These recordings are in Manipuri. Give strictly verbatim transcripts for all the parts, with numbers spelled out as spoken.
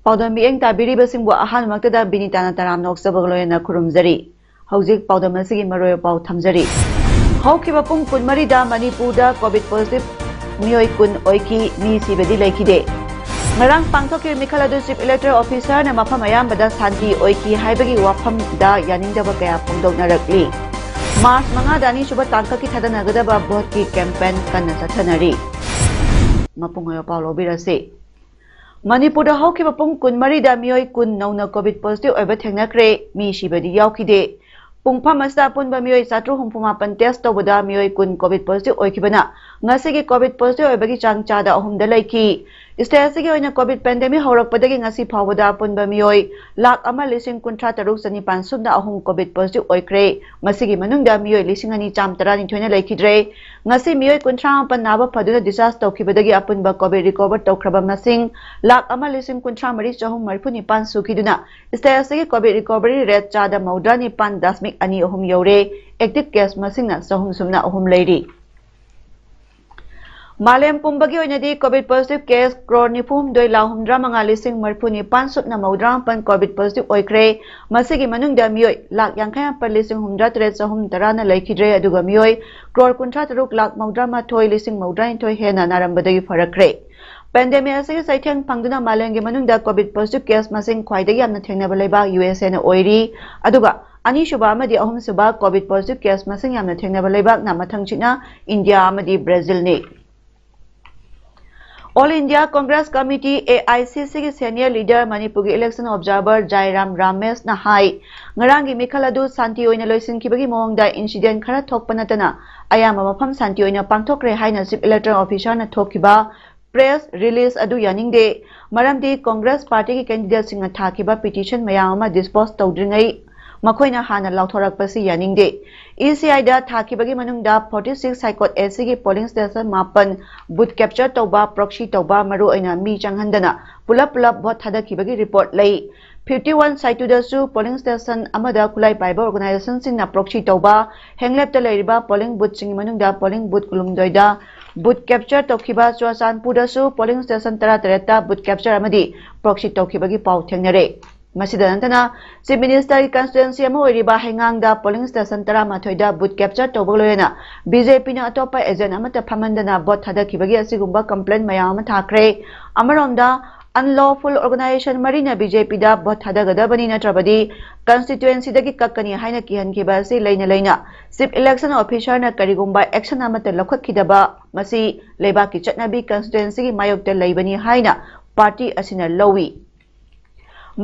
ꯄꯥꯎꯗꯝ ꯃꯤꯠꯌꯦꯡ ꯇꯥꯕꯤꯔꯤꯕꯁꯤꯡꯕꯨ ꯑꯍꯥꯟꯕꯃꯛꯇꯗ ꯕꯤꯅꯤꯇꯥꯅ ꯇꯔꯥꯝꯅ ꯑꯣꯛꯆꯕꯒ ꯂꯣꯏꯅꯅ ꯈꯨꯔꯨꯝꯖꯔꯤ꯫ ꯍꯧꯖꯤꯛ ꯄꯥꯎꯗꯝ ꯑꯁꯤꯒꯤ ꯃꯔꯨꯑꯣꯏꯕ ꯄꯥꯎ ꯊꯝꯖꯔꯤ꯫ ꯍꯧꯈꯤꯕ ꯄꯨꯡ ꯀꯨꯟꯃꯔꯤꯗ ꯃꯅꯤꯄꯨꯔꯗ COVID positive ꯃꯤꯑꯣꯏ ꯀꯨꯟ ꯑꯣꯏꯈꯤ, ꯃꯤ ꯁꯤꯕꯗꯤ ꯂꯩꯈꯤꯗꯦ꯫ ꯉꯔꯥꯡ ꯄꯥꯡꯊꯣꯛꯈꯤꯕ ꯃꯤꯈꯜ ꯑꯗꯨ Chief Electoral Officerꯅ ꯃꯐꯝ ꯑꯌꯥꯝꯕꯗ ꯁꯥꯟꯇꯤ ꯑꯣꯏꯈꯤ ꯍꯥꯏꯕꯒꯤ ꯋꯥꯐꯝꯗ ꯌꯥꯅꯤꯡꯗꯕ ꯀꯌꯥ ꯐꯣꯡꯗꯣꯛꯅꯔꯛꯂꯤ꯫ ꯃꯥꯔꯆ ꯃꯉꯥꯗ ꯑꯅꯤꯁꯨꯕ ꯇꯥꯡꯀꯛꯀꯤ ꯊꯥꯗꯅꯒꯗꯕ ꯚꯣꯠꯀꯤ campaign ꯀꯟꯅ ꯆꯠꯊꯅꯔꯤ꯫ ꯃꯄꯨꯡ ꯑꯣꯏꯕ ꯄꯥꯎ ꯂꯧꯕꯤꯔꯁꯤ꯫ ꯃꯅꯤꯄꯨꯔꯗ ꯍꯧꯈꯤꯕ ꯄꯨꯡ ꯀꯨꯟꯃꯔꯤꯗ ꯃꯤꯑꯣꯏ ꯀꯨꯟ ꯅꯧꯅ COVID positive ꯑꯣꯏꯕ ꯊꯦꯡꯅꯈ꯭ꯔꯦ, ꯃꯤ ꯁꯤꯕꯗꯤ ꯌꯥꯎꯈꯤꯗꯦ꯫ ꯄꯨꯡꯐꯝ ꯑꯁꯤꯗ ꯑꯄꯨꯟꯕ ꯃꯤꯑꯣꯏ ꯆꯥꯇ꯭ꯔꯨꯛ ꯍꯨꯝꯐꯨ ꯃꯥꯄꯟ test ꯇꯧꯕꯗ ꯃꯤꯑꯣꯏ ꯀꯨꯟ COVID positive ꯑꯣꯏꯈꯤꯕꯅ ꯉꯁꯤꯒꯤ COVID positive ꯑꯣꯏꯕꯒꯤ ꯆꯥꯡ ꯆꯥꯗ ꯑꯍꯨꯝꯗ ꯂꯩꯈꯤ꯫ State ꯑꯁꯤꯒꯤ ꯑꯣꯏꯅ COVID pandemic ꯍꯧꯔꯛꯄꯗꯒꯤ ꯉꯁꯤ ꯐꯥꯎꯕꯗ ꯑꯄꯨꯟꯕ ꯃꯤꯑꯣꯏ ꯂꯥꯈ ꯑꯃ ꯂꯤꯁꯤꯡ ꯀꯨꯟꯊ꯭ꯔꯥ ꯇꯔꯨꯛ ꯆꯅꯤꯄꯥꯟ ꯁꯨꯞꯅ ꯑꯍꯨꯝ COVID positive ꯑꯣꯏꯈ꯭ꯔꯦ꯫ ꯃꯁꯤꯒꯤ ꯃꯅꯨꯡꯗ ꯃꯤꯑꯣꯏ ꯂꯤꯁꯤꯡ ꯑꯅꯤ ꯆꯥꯝ ꯇꯔꯥꯅꯤꯊꯣꯏꯅ ꯂꯩꯈꯤꯗ꯭ꯔꯦ꯫ ꯉꯁꯤ ꯃꯤꯑꯣꯏ ꯀꯨꯟꯊ꯭ꯔꯥ ꯃꯥꯄꯟ ꯅꯥꯕ ꯐꯗꯨꯅ discharge ꯇꯧꯈꯤꯕꯗꯒꯤ ꯑꯄꯨꯟꯕ COVID recover ꯇꯧꯈ꯭ꯔꯕ ꯃꯁꯤꯡ ꯂꯥꯈ ꯑꯃ ꯂꯤꯁꯤꯡ ꯀꯨꯟꯊ꯭ꯔꯥ ꯃꯔꯤ ꯆꯍꯨꯝ ꯃꯔꯤꯐꯨ ꯅꯤꯄꯥꯟ ꯁꯨꯈꯤꯗꯨꯅ state ꯑꯁꯤꯒꯤ COVID recovery rate ꯆꯥꯗ ꯃꯧꯗ꯭ꯔꯥ ꯅꯤꯄꯥꯟ ꯗꯁꯃꯤꯛ ꯑꯅꯤ ꯑꯍꯨꯝ ꯌꯧꯔꯦ꯫ Active case ꯃꯁꯤꯡꯅ ꯆꯍꯨꯝ ꯁꯨꯞꯅ ꯑꯍꯨꯝ ꯂꯩꯔꯤ꯫ ꯃꯥꯂꯦꯝ ꯄꯨꯝꯕꯒꯤ ꯑꯣꯏꯅꯗꯤ COVID positive case ꯀ꯭ꯔꯣꯔ ꯅꯤꯐꯨ ꯍꯨꯝꯗꯣꯏ ꯂꯥꯈ ꯍꯨꯝꯗ꯭ꯔꯥ ꯃꯉꯥ ꯂꯤꯁꯤꯡ ꯃꯔꯤꯐꯨ ꯅꯤꯄꯥꯟ ꯁꯨꯞꯅ ꯃꯧꯗ꯭ꯔꯥ ꯃꯥꯄꯟ COVID positive ꯑꯣꯏꯈ꯭ꯔꯦ꯫ ꯃꯁꯤꯒꯤ ꯃꯅꯨꯡꯗ ꯃꯤꯑꯣꯏ ꯂꯥꯈ ꯌꯥꯡꯈꯩ ꯃꯥꯄꯟ ꯂꯤꯁꯤꯡ ꯍꯨꯝꯗ꯭ꯔꯥ ꯇꯔꯦꯠ ꯆꯍꯨꯝ ꯇꯔꯥꯅ ꯂꯩꯈꯤꯗ꯭ꯔꯦ, ꯑꯗꯨꯒ ꯃꯤꯑꯣꯏ ꯀ꯭ꯔꯣꯔ ꯀꯨꯟꯊ꯭ꯔꯥ ꯇꯔꯨꯛ ꯂꯥꯈ ꯃꯧꯗ꯭ꯔꯥ ꯃꯥꯊꯣꯏ ꯂꯤꯁꯤꯡ ꯃꯧꯗ꯭ꯔꯥ ꯅꯤꯊꯣꯏ ꯍꯦꯟꯅ ꯅꯥꯔꯝꯕꯗꯒꯤ ꯐꯔꯛꯈ꯭ꯔꯦ꯫ Pandemic ꯑꯁꯤꯒꯤ ꯆꯩꯊꯦꯡ ꯐꯪꯗꯨꯅ ꯃꯥꯂꯦꯝꯒꯤ ꯃꯅꯨꯡꯗ COVID positive case ꯃꯁꯤꯡ ꯈ꯭ꯋꯥꯏꯗꯒꯤ ꯌꯥꯝꯅ ꯊꯦꯡꯅꯕ ꯂꯩꯕꯥꯛ USAꯅ ꯑꯣꯏꯔꯤ, ꯑꯗꯨꯒ ꯑꯅꯤꯁꯨꯕ ꯑꯃꯗꯤ ꯑꯍꯨꯝꯁꯨꯕ COVID positive case ꯃꯁꯤꯡ ꯌꯥꯝꯅ ꯊꯦꯡꯅꯕ ꯂꯩꯕꯥꯛꯅ ꯃꯊꯪꯁꯤꯠꯅ ꯏꯟꯗꯤꯌꯥ ꯑꯃꯗꯤ ꯕ꯭ꯔꯥꯖꯤꯜꯅꯤ꯫ All India Congress Committee, AICCꯒꯤ senior leader, ꯃꯅꯤꯄꯨꯔꯒꯤ election observer ꯖꯥꯏꯔꯥꯝ ꯔꯥꯃꯦꯁꯅ ꯍꯥꯏ, ꯉꯔꯥꯡꯒꯤ ꯃꯤꯈꯜ ꯑꯗꯨ ꯁꯥꯟꯇꯤ ꯑꯣꯏꯅ ꯂꯣꯏꯁꯤꯟꯈꯤꯕꯒꯤ ꯃꯑꯣꯡꯗ incident ꯈꯔ ꯊꯣꯛꯄ ꯅꯠꯇꯅ ꯑꯌꯥꯝꯕ ꯃꯐꯝ ꯁꯥꯟꯇꯤ ꯑꯣꯏꯅ ꯄꯥꯡꯊꯣꯛꯈ꯭ꯔꯦ ꯍꯥꯏꯅ Chief Electoral Officerꯅ ꯊꯣꯛꯈꯤꯕ press release ꯑꯗꯨ ꯌꯥꯅꯤꯡꯗꯦ꯫ ꯃꯔꯝꯗꯤ Congress partyꯒꯤ candidateꯁꯤꯡꯅ ꯊꯥꯈꯤꯕ petition ꯃꯌꯥꯝ ꯑꯃ dispose ꯇꯧꯗ꯭ꯔꯤꯉꯩ ꯃꯈꯣꯏꯅ ꯍꯥꯟꯅ ꯂꯥꯎꯊꯣꯔꯛꯄꯁꯤ ꯌꯥꯅꯤꯡꯗꯦ꯫ ECIꯗ ꯊꯥꯈꯤꯕꯒꯤ ꯃꯅꯨꯡꯗ forty six Saikot ACꯒꯤ polling station ꯃꯥꯄꯟ booth capture ꯇꯧꯕ, proxy ꯇꯧꯕ, ꯃꯔꯨꯑꯣꯏꯅ ꯃꯤ ꯆꯪꯍꯟꯗꯅ ꯄꯨꯂꯞ ꯄꯨꯂꯞ vote ꯊꯥꯗꯈꯤꯕꯒꯤ report ꯂꯩ꯫ Fifty one Saituꯗꯁꯨ polling station ꯑꯃꯗ ꯈꯨꯠꯂꯥꯏ ꯄꯥꯏꯕ organizationꯁꯤꯡꯅ proxy ꯇꯧꯕ, ꯍꯦꯡꯂꯦꯞꯇ ꯂꯩꯔꯤꯕ polling boothꯁꯤꯡꯒꯤ ꯃꯅꯨꯡꯗ polling booth ꯀꯨꯟꯍꯨꯝꯗꯣꯏꯗ Vote capture ꯇꯧꯈꯤꯕ ꯆꯨꯔꯆꯥꯟꯄꯨꯔꯗꯁꯨ polling station ꯇꯔꯥꯇꯔꯦꯠꯇ vote capture ꯑꯃꯗꯤ proxy ꯇꯧꯈꯤꯕꯒꯤ ꯄꯥꯎ ꯊꯦꯡꯅꯔꯦ꯫ ꯃꯁꯤꯗ ꯅꯠꯇꯅ Chief Ministerꯒꯤ constituency ꯑꯃ ꯑꯣꯏꯔꯤꯕ ꯍꯩꯉꯥꯡꯗ polling station ꯇꯔꯥꯃꯥꯊꯣꯏꯗ vote capture ꯇꯧꯕꯒ ꯂꯣꯏꯅꯅ BJPꯅ ꯑꯇꯣꯞꯄ agent ꯑꯃꯠꯇ ꯐꯝꯍꯟꯗꯅ vote ꯊꯥꯗꯈꯤꯕꯒꯤ ꯑꯁꯤꯒꯨꯝꯕ complaint ꯃꯌꯥꯝ ꯑꯃ ꯊꯥꯈ꯭ꯔꯦ꯫ ꯑꯃꯔꯣꯝꯗ unlawful organization ꯃꯔꯤꯅ BJPꯗ vote ꯊꯥꯗꯒꯗꯕꯅꯤ ꯅꯠꯇ꯭ꯔꯕꯗꯤ constituencyꯗꯒꯤ ꯀꯛꯀꯅꯤ ꯍꯥꯏꯅ ꯀꯤꯍꯟꯈꯤꯕ ꯑꯁꯤ ꯂꯩꯅ ꯂꯩꯅ Chief Election Officerꯅ ꯀꯔꯤꯒꯨꯝꯕ action ꯑꯃꯠꯇ ꯂꯧꯈꯠꯈꯤꯗꯕ ꯃꯁꯤ ꯂꯩꯕꯥꯛꯀꯤ ꯆꯠꯅꯕꯤ constituencyꯒꯤ ꯃꯥꯌꯣꯛꯇ ꯂꯩꯕꯅꯤ ꯍꯥꯏꯅ party ꯑꯁꯤꯅ ꯂꯧꯏ꯫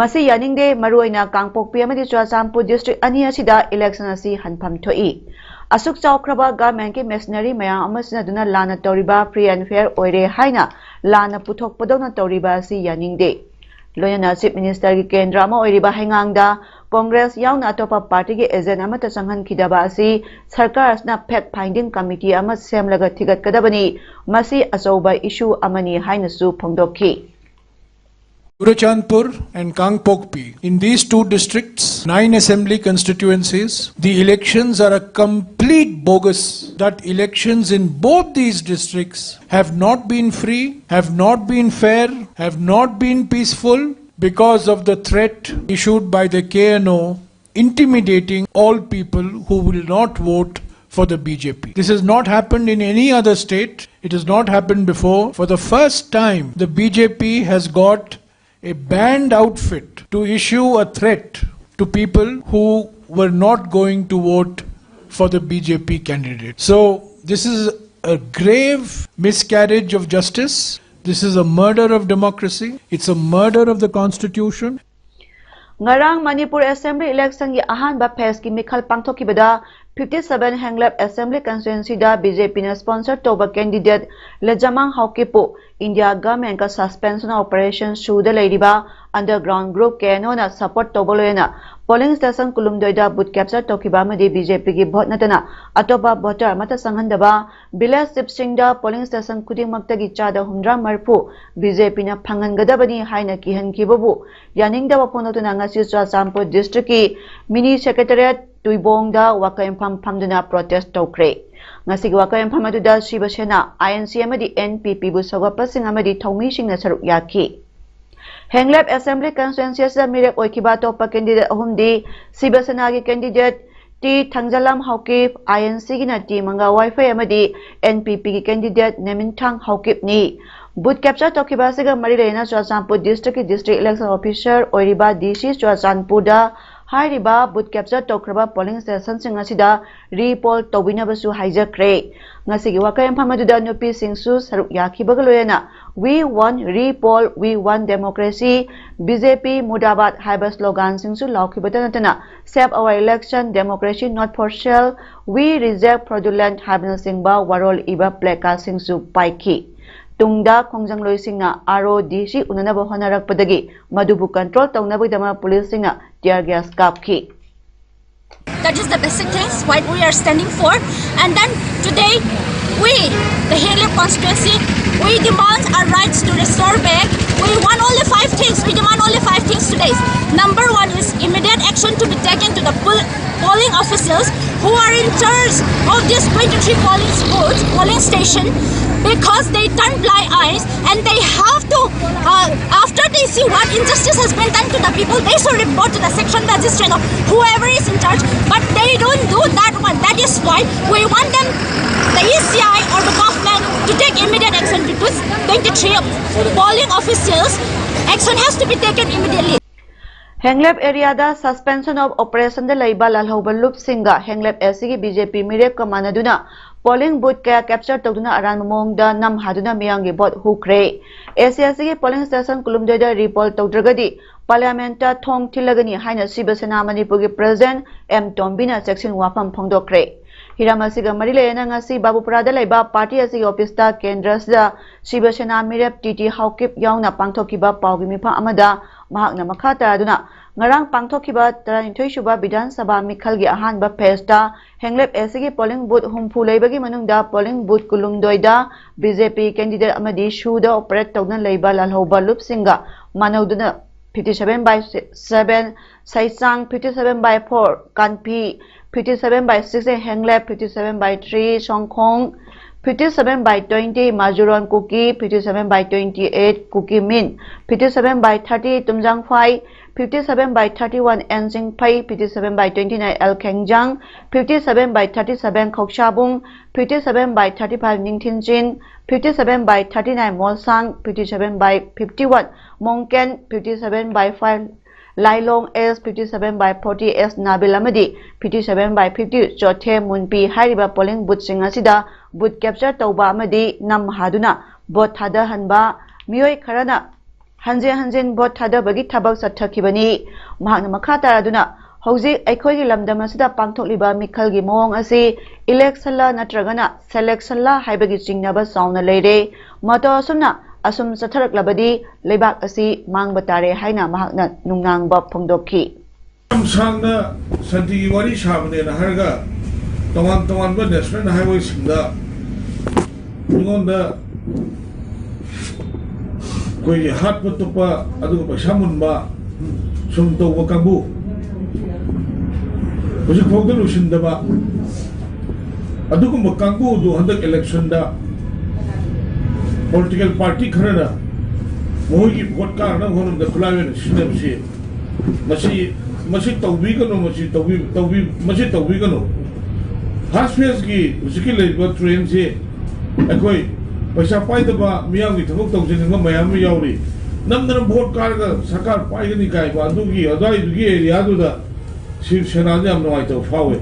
ꯃꯁꯤ ꯌꯥꯅꯤꯡꯗꯦ, ꯃꯔꯨꯑꯣꯏꯅ ꯀꯥꯡꯄꯣꯛꯄꯤ ꯑꯃꯗꯤ ꯆꯨꯔꯆꯥꯟꯄꯨꯔ district ꯑꯅꯤ ꯑꯁꯤꯗ election ꯑꯁꯤ ꯍꯟꯐꯝ ꯊꯣꯛꯏ꯫ ꯑꯁꯨꯛ ꯆꯥꯎꯈ꯭ꯔꯕ governmentꯀꯤ machinery ꯃꯌꯥꯝ ꯑꯃ ꯁꯤꯖꯤꯟꯅꯗꯨꯅ ꯂꯥꯟꯅ ꯇꯧꯔꯤꯕ free and fair ꯑꯣꯏꯔꯦ ꯍꯥꯏꯅ ꯂꯥꯟꯅ ꯄꯨꯊꯣꯛꯄꯗꯧꯅ ꯇꯧꯔꯤꯕ ꯑꯁꯤ ꯌꯥꯅꯤꯡꯗꯦ꯫ ꯂꯣꯏꯅꯅ Chief Ministerꯒꯤ ꯀꯦꯟꯗ꯭ꯔ ꯑꯃ ꯑꯣꯏꯔꯤꯕ ꯍꯩꯉꯥꯡꯗ Congress ꯌꯥꯎꯅ ꯑꯇꯣꯞꯄ partyꯒꯤ agent ꯑꯃꯠꯇ ꯆꯪꯍꯟꯈꯤꯗꯕ ꯑꯁꯤ ꯁꯔꯀꯥꯔ ꯑꯁꯤꯅ fact finding committee ꯑꯃ ꯁꯦꯝꯂꯒ ꯊꯤꯒꯠꯀꯗꯕꯅꯤ꯫ ꯃꯁꯤ ꯑꯆꯧꯕ issue ꯑꯃꯅꯤ ꯍꯥꯏꯅꯁꯨ ꯐꯣꯡꯗꯣꯛꯈꯤ꯫ Churachandpur and Kangpokpi. In these two districts, nine assembly constituencies, the elections are a complete bogus. That elections in both these districts have not been free, have not been fair, have not been peaceful because of the threat issued by the K N O intimidating all people who will not vote for the B J P. This has not happened in any other state. It has not happened before. For the first time, the B J P has got a banned outfit to issue a threat to people who were not going to vote for the B J P candidate. So, this is a grave miscarriage of justice. This is a murder of democracy. It's a murder of the constitution. ꯉꯔꯥꯡ ꯃꯅꯤꯄꯨꯔ Assembly electionꯒꯤ ꯑꯍꯥꯟꯕ phaseꯀꯤ ꯃꯤꯈꯜ ꯄꯥꯡꯊꯣꯛꯈꯤꯕꯗ fifty seven ꯍꯦꯡꯂꯞ Assembly constituencyꯗ BJPꯅ sponsor ꯇꯧꯕ candidate ꯂꯦꯖꯥꯃꯥꯡ ꯍꯥꯎꯀꯤꯞꯄꯨ India governmentꯀ suspension operation ꯁꯨꯗ ꯂꯩꯔꯤꯕ underground group K N Oꯅ support ꯇꯧꯕ ꯂꯣꯏꯅꯅ polling station ꯀꯨꯟꯍꯨꯝꯗꯣꯏꯗ vote capture ꯇꯧꯈꯤꯕ ꯑꯃꯗꯤ BJPꯒꯤ vote ꯅꯠꯇꯅ ꯑꯇꯣꯞꯄ voter ꯑꯃꯠꯇ ꯆꯪꯍꯟꯗꯕ village chiefꯁꯤꯡꯗ polling station ꯈꯨꯗꯤꯡꯃꯛꯇꯒꯤ ꯆꯥꯗ ꯍꯨꯝꯗ꯭ꯔꯥ ꯃꯔꯤꯐꯨ BJPꯅ ꯐꯪꯍꯟꯒꯗꯕꯅꯤ ꯍꯥꯏꯅ ꯀꯤꯍꯟꯈꯤꯕꯕꯨ ꯌꯥꯅꯤꯡꯗꯕ ꯐꯣꯡꯗꯣꯛꯇꯨꯅ ꯉꯁꯤ ꯆꯨꯔꯆꯥꯟꯄꯨꯔ districtꯀꯤ mini secretariat ꯇꯨꯏꯕꯣꯡꯗ ꯋꯥꯀ ꯌꯨꯝꯐꯝ ꯐꯝꯗꯨꯅ protest ꯇꯧꯈ꯭ꯔꯦ꯫ ꯉꯁꯤꯒꯤ ꯋꯥꯀꯠ ꯌꯨꯝꯐꯝ ꯑꯗꯨꯗ ꯁꯤꯕ ꯁꯦꯅꯥ, ꯑꯥꯏ ꯑꯦꯟ ꯁꯤ ꯑꯃꯗꯤ ꯑꯦꯟ ꯄꯤ ꯄꯤꯕꯨ ꯁꯧꯒꯠꯄꯁꯤꯡ ꯑꯃꯗꯤ ꯊꯧꯃꯤꯁꯤꯡꯅ ꯁꯔꯨꯛ ꯌꯥꯈꯤ꯫ ꯍꯦꯡꯂꯦꯞ ꯑꯦꯁꯦꯝꯕ꯭ꯂꯤ ꯀꯟꯁꯇꯤꯇ꯭ꯋꯦꯟꯁꯤ ꯑꯁꯤꯗ ꯃꯤꯔꯦꯞ ꯑꯣꯏꯈꯤꯕ ꯑꯇꯣꯞꯄ ꯀꯦꯟꯗꯤꯗꯦꯠ ꯑꯍꯨꯝꯗꯤ ꯁꯤꯕ ꯁꯦꯅꯥꯒꯤ candidate T Thangjalam Haokip, I N ꯁꯤꯒꯤꯅ ꯇꯤ ꯃꯪꯒꯥ ꯋꯥꯏꯐꯩ ꯑꯃꯗꯤ ꯑꯦꯟ ꯄꯤ ꯄꯤꯒꯤ ꯀꯦꯟꯗꯤꯗꯦꯠ ꯅꯦꯃꯤꯟꯊꯥꯡ ꯍꯧꯀꯤꯞꯅꯤ꯫ ꯕꯨꯠ ꯀꯦꯞꯆꯔ ꯇꯧꯈꯤꯕ ꯑꯁꯤꯒ ꯃꯔꯤ ꯂꯩꯅꯅ ꯆꯨꯔꯥꯆꯥꯟꯄꯨꯔ ꯗꯤꯁꯇ꯭ꯔꯤꯛꯀꯤ ꯗꯤꯁꯇ꯭ꯔꯤꯛ ꯏꯂꯦꯛꯁꯟ ꯑꯣꯐꯤꯁꯔ ꯑꯣꯏꯔꯤꯕ ꯗꯤ ꯁꯤ ꯆꯨꯔꯥꯆꯥꯟꯄꯨꯔꯗ ꯍꯥꯏꯔꯤꯕ ꯕꯨꯠ ꯀꯦꯞꯆꯔ ꯇꯧꯈ꯭ꯔꯕ ꯄꯣꯂꯤꯡ ꯁ꯭ꯇꯦꯁꯟꯁꯤꯡ ꯑꯁꯤꯗ ꯔꯤꯄꯣꯜ ꯇꯧꯕꯤꯅꯕꯁꯨ ꯍꯥꯏꯖꯈ꯭ꯔꯦ꯫ ꯉꯁꯤꯒꯤ ꯋꯥꯀꯠ ꯌꯨꯝꯐꯝ ꯑꯗꯨꯗ ꯅꯨꯄꯤꯁꯤꯡꯁꯨ ꯁꯔꯨꯛ ꯌꯥꯈꯤꯕꯒ ꯂꯣꯏꯅꯅ "We want repoll, we want democracy, B J P ꯃꯨꯔꯗꯥꯕꯥꯗ" ꯍꯥꯏꯕ ꯁ꯭ꯂꯣꯒꯥꯟꯁꯤꯡꯁꯨ ꯂꯥꯎꯈꯤꯕꯇ ꯅꯠꯇꯅ "Save our election, democracy not for sale, we reject fraudulent" ꯍꯥꯏꯕꯅꯆꯤꯡꯕ ꯋꯥꯔꯣꯜ ꯏꯕ ꯄ꯭ꯂꯦꯀꯥꯔꯗꯁꯤꯡꯁꯨ ꯄꯥꯏꯈꯤ꯫ ꯇꯨꯡꯗ ꯈꯣꯡꯖꯪꯂꯣꯏꯁꯤꯡꯅ ꯑꯥꯔ ꯑꯣ ꯗꯤ ꯁꯤ ꯎꯅꯅꯕ ꯍꯣꯠꯅꯔꯛꯄꯗꯒꯤ ꯃꯗꯨꯕꯨ ꯀꯟꯇ꯭ꯔꯣꯜ ꯇꯧꯅꯕꯒꯤꯗꯃꯛ ꯄꯨꯂꯤꯁꯁꯤꯡꯅ ꯇꯤꯌꯔ ꯒ꯭ꯌꯥꯁ ꯀꯥꯞꯈꯤ꯫ That is the basic things what we are standing for. And then today, we, the Henglep constituency, we demand our rights to restore back. We want only five things. We demand only five things today. Number one is immediate action to be taken to the pol- polling officials who are in charge of this twenty-three polling booth, polling station, because they turn blind eyes and they have to, uh, after they see what injustice has been done to the people, they should report to the section magistrate or whoever is in charge. But they don't do that one. That is why we want them, the E C I or the government, to take immediate action to those twenty-three polling officials. Action has to be taken immediately. ꯍꯦꯡꯂꯦꯞ ꯑꯦꯔꯤꯌꯥꯗ ꯁꯁꯄꯦꯟꯁꯟ ꯑꯣꯐ ꯑꯣꯄꯔꯦꯁꯟꯗ ꯂꯩꯕ ꯂꯥꯜꯍꯧꯕ ꯂꯨꯞꯁꯤꯡꯒ ꯍꯦꯡꯂꯦꯞ ꯑꯦ ꯁꯤꯒꯤ ꯕꯤ ꯖꯦ ꯄꯤ ꯃꯤꯔꯦꯞꯀ ꯃꯥꯟꯅꯗꯨꯅ ꯄꯣꯂꯤꯡ ꯕꯨꯠ ꯀꯌꯥ ꯀꯦꯞꯆꯔ ꯇꯧꯗꯨꯅ ꯑꯔꯥꯟꯕ ꯃꯑꯣꯡꯗ ꯅꯝ ꯍꯥꯗꯨꯅ ꯃꯤꯌꯥꯝꯒꯤ ꯚꯣꯠ ꯍꯨꯈ꯭ꯔꯦ꯫ ꯑꯦ ꯁꯤ ꯑꯦ ꯁꯤꯒꯤ ꯄꯣꯂꯤꯡ ꯁ꯭ꯇꯦꯁꯟ ꯀꯨꯟꯍꯨꯝꯗꯣꯏꯗ ꯔꯤꯄꯣꯜ ꯇꯧꯗ꯭ꯔꯒꯗꯤ ꯄꯥꯔꯂꯤꯌꯥꯃꯦꯟꯠꯇ ꯊꯣꯡ ꯊꯤꯜꯂꯒꯅꯤ ꯍꯥꯏꯅ ꯁꯤꯕ ꯁꯦꯅꯥ ꯃꯅꯤꯄꯨꯔꯒꯤ ꯄ꯭ꯔꯦꯁꯤꯗꯦꯟꯠ ꯑꯦꯝ ꯇꯣꯝꯕꯤꯅ ꯆꯦꯛꯁꯤꯟ ꯋꯥꯐꯝ ꯐꯣꯡꯗꯣꯛꯈ꯭ꯔꯦ꯫ ꯍꯤꯔꯝ ꯑꯁꯤꯒ ꯃꯔꯤ ꯂꯩꯅꯅ ꯉꯁꯤ ꯕꯥꯕꯨꯄꯨꯔꯥꯗ ꯂꯩꯕ ꯄꯥꯔꯇꯤ ꯑꯁꯤꯒꯤ ꯑꯣꯐꯤꯁꯇ ꯀꯦꯟꯗ꯭ꯔ ꯑꯁꯤꯗ ꯁꯤꯕ ꯁꯦꯅꯥ ꯃꯤꯔꯦꯞ ꯇꯤ ꯇꯤ ꯍꯥꯎꯀꯤꯞ ꯌꯥꯎꯅ ꯄꯥꯡꯊꯣꯛꯈꯤꯕ ꯄꯥꯎꯒꯤ ꯃꯤꯐꯝ ꯑꯃꯗ ꯃꯍꯥꯛꯅ ꯃꯈꯥ ꯇꯥꯔꯗꯨꯅ ꯉꯔꯥꯡ ꯄꯥꯡꯊꯣꯛꯈꯤꯕ ꯇꯔꯥꯅꯤꯊꯣꯏ ꯁꯨꯕ ꯕꯤꯙꯥꯟ ꯁꯚꯥ ꯃꯤꯈꯜꯒꯤ ꯑꯍꯥꯟꯕ ꯐꯦꯖꯇ ꯍꯦꯡꯂꯦꯞ ꯑꯦ ꯁꯤꯒꯤ ꯄꯣꯂꯤꯡ ꯕꯨꯠ ꯍꯨꯝꯐꯨ ꯂꯩꯕꯒꯤ ꯃꯅꯨꯡꯗ ꯄꯣꯂꯤꯡ ꯕꯨꯠ ꯀꯨꯟꯍꯨꯝꯗꯣꯏꯗ ꯕꯤ ꯖꯦ ꯄꯤ ꯀꯦꯟꯗꯤꯗꯦꯠ ꯑꯃꯗꯤ ꯁꯨꯗ ꯑꯣꯄꯔꯦꯠ ꯇꯧꯗꯨꯅ ꯂꯩꯕ ꯂꯥꯜꯍꯧꯕ ꯂꯨꯞꯁꯤꯡꯒ ꯃꯥꯟꯅꯧꯗꯨꯅ fifty seven by seven Saisang fifty seven by four, Kanphi fifty seven by six, Henglep fifty seven by three, Shongkhong fifty seven by twenty, Majuron Kuki fifty seven by twenty eight, Kuki Min fifty seven by thirty, Tumjangphai fifty seven by thirty one, Ensingphai fifty seven by twenty nine, Lkhengjang fifty seven by thirty seven, Khokshabung fifty seven by thirty five, Ningthinchin fifty seven by thirty nine, Molsang fifty seven by fifty one, Mongken fifty seven by five, Lailong S fifty seven by forty, S Nabil ꯑꯃꯗꯤ fifty seven by fifty, Chothe Munpi ꯍꯥꯏꯔꯤꯕ polling boothꯁꯤꯡ ꯑꯁꯤꯗ booth capture ꯇꯧꯕ ꯑꯃꯗꯤ ꯅꯝ ꯍꯥꯗꯨꯅ vote ꯊꯥꯗꯍꯟꯕ, ꯃꯤꯑꯣꯏ ꯈꯔꯅ ꯍꯟꯖꯤꯟ ꯍꯟꯖꯤꯟ vote ꯊꯥꯗꯕꯒꯤ ꯊꯕꯛ ꯆꯠꯊꯈꯤꯕꯅꯤ꯫ ꯃꯍꯥꯛꯅ ꯃꯈꯥ ꯇꯥꯔꯗꯨꯅ, ꯍꯧꯖꯤꯛ ꯑꯩꯈꯣꯏꯒꯤ ꯂꯝꯗꯝ ꯑꯁꯤꯗ ꯄꯥꯡꯊꯣꯛꯂꯤꯕ ꯃꯤꯈꯜꯒꯤ ꯃꯑꯣꯡ ꯑꯁꯤ electionꯂ ꯅꯠꯇ꯭ꯔꯒꯅ selectionꯂ ꯍꯥꯏꯕꯒꯤ ꯆꯤꯡꯅꯕ ꯆꯥꯎꯅ ꯂꯩꯔꯦ꯫ ꯃꯇꯧ ꯑꯁꯨꯝꯅ ꯑꯁꯨꯝ ꯆꯠꯊꯔꯛꯂꯕꯗꯤ ꯂꯩꯕꯥꯛ ꯑꯁꯤ ꯃꯥꯡꯕ ꯇꯥꯔꯦ ꯍꯥꯏꯅ ꯃꯍꯥꯛꯅ ꯅꯨꯡꯅꯥꯡꯕ ꯐꯣꯡꯗꯣꯛꯈꯤ꯫ ꯌꯥꯝ ꯁꯥꯡꯅ ꯁꯥꯟꯇꯤꯒꯤ ꯋꯥꯔꯤ ꯁꯥꯕꯅꯦꯅ ꯍꯥꯏꯔꯒ ꯇꯣꯉꯥꯟ ꯇꯣꯉꯥꯟꯕ national highwayꯁꯤꯡꯗ ꯑꯩꯉꯣꯟꯗ ꯑꯩꯈꯣꯏꯒꯤ ꯍꯥꯠꯄ ꯇꯨꯞꯄ ꯑꯗꯨꯒ ꯄꯩꯁꯥ ꯃꯨꯟꯕ ꯁꯨꯝ ꯇꯧꯕ ꯀꯥꯡꯕꯨ, ꯍꯧꯖꯤꯛꯐꯥꯎꯗ ꯂꯣꯏꯁꯤꯟꯗꯕ ꯑꯗꯨꯒꯨꯝꯕ ꯀꯥꯡꯕꯨꯗꯨ ꯍꯟꯗꯛ electionꯗ political party ꯈꯔꯅ ꯃꯈꯣꯏꯒꯤ vote ꯀꯥꯅꯅꯕ ꯍꯣꯠꯅꯕꯗ ꯈꯨꯠꯂꯥꯏ ꯑꯣꯏꯅ ꯁꯤꯖꯤꯟꯅꯕꯁꯤ ꯃꯁꯤ ꯃꯁꯤ ꯇꯧꯕꯤꯒꯅꯨ, ꯃꯁꯤ ꯇꯧꯕꯤ ꯇꯧꯕꯤ ꯃꯁꯤ ꯇꯧꯕꯤꯒꯅꯨ꯫ First phaseꯀꯤ ꯍꯧꯖꯤꯛꯀꯤ ꯂꯩꯔꯤꯕ trendꯁꯤ ꯑꯩꯈꯣꯏ ꯄꯩꯁꯥ ꯄꯥꯏꯗꯕ ꯃꯤꯌꯥꯝꯒꯤ ꯊꯕꯛ ꯇꯧꯖꯅꯤꯡꯕ ꯃꯌꯥꯝ ꯑꯃ ꯌꯥꯎꯔꯤ꯫ ꯅꯝꯗꯅ vote ꯀꯥꯔꯒ ꯁꯔꯀꯥꯔ ꯄꯥꯏꯒꯅꯤ ꯀꯥꯏꯕ ꯑꯗꯨꯒꯤ ꯑꯗꯨꯋꯥꯏꯗꯨꯒꯤ areaꯗꯨꯗ ꯁꯤꯕ ꯁꯦꯅꯥꯗ ꯌꯥꯝ ꯅꯨꯡꯉꯥꯏꯇꯕ ꯐꯥꯎꯋꯦ꯫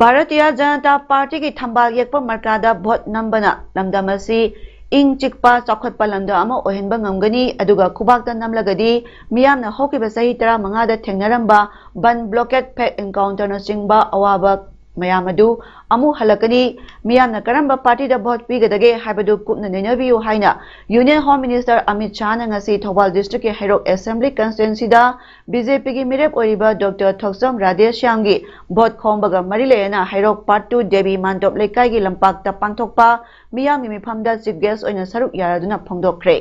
ꯚꯥꯔꯇꯤꯌ ꯖꯅꯇꯥ ꯄꯥꯔꯇꯤꯒꯤ ꯊꯝꯕꯥꯜ ꯌꯦꯛꯄ ꯃꯔꯀꯥꯗ vote ꯅꯝꯕꯅ ꯂꯝꯗꯝ ꯑꯁꯤ ꯏꯪ ꯆꯤꯛꯄ ꯆꯥꯎꯈꯠꯄ ꯂꯝꯗꯝ ꯑꯃ ꯑꯣꯏꯍꯟꯕ ꯉꯝꯒꯅꯤ, ꯑꯗꯨꯒ ꯈꯨꯕꯥꯛꯇ ꯅꯝꯂꯒꯗꯤ ꯃꯤꯌꯥꯝꯅ ꯍꯧꯈꯤꯕ ꯆꯍꯤ ꯇꯔꯥꯃꯉꯥꯗ ꯊꯦꯡꯅꯔꯝꯕ ꯕꯟ, blockade, fake encounterꯅꯆꯤꯡꯕ ꯑꯋꯥꯕ ꯃꯌꯥꯝ ꯑꯗꯨ ꯑꯃꯨꯛ ꯍꯜꯂꯛꯀꯅꯤ꯫ ꯃꯤꯌꯥꯝꯅ ꯀꯔꯝꯕ ꯄꯥꯔꯇꯤꯗ vote ꯄꯤꯒꯗꯒꯦ ꯍꯥꯏꯕꯗꯨ ꯀꯨꯞꯅ ꯅꯩꯅꯕꯤꯌꯨ ꯍꯥꯏꯅ Union Home Minister ꯑꯃꯤꯠ ꯁꯥꯍꯅ ꯉꯁꯤ ꯊꯧꯕꯥꯜ districtꯀꯤ ꯍꯩꯔꯣꯛ Assembly constituencyꯗ BJPꯒꯤ ꯃꯤꯔꯦꯞ ꯑꯣꯏꯔꯤꯕ Doctor ꯊꯣꯛꯆꯣꯝ ꯔꯥꯙꯦꯁ꯭ꯌꯥꯝꯒꯤ vote ꯈꯣꯝꯕꯒ ꯃꯔꯤ ꯂꯩꯅꯅ ꯍꯩꯔꯣꯛ Part two ꯗꯦꯕꯤ ꯃꯥꯟꯗꯣꯞ ꯂꯩꯀꯥꯏꯒꯤ ꯂꯝꯄꯥꯛꯇ ꯄꯥꯡꯊꯣꯛꯄ ꯃꯤꯌꯥꯝꯒꯤ ꯃꯤꯐꯝꯗ chief guest ꯑꯣꯏꯅ ꯁꯔꯨꯛ ꯌꯥꯔꯗꯨꯅ ꯐꯣꯡꯗꯣꯛꯈ꯭ꯔꯦ꯫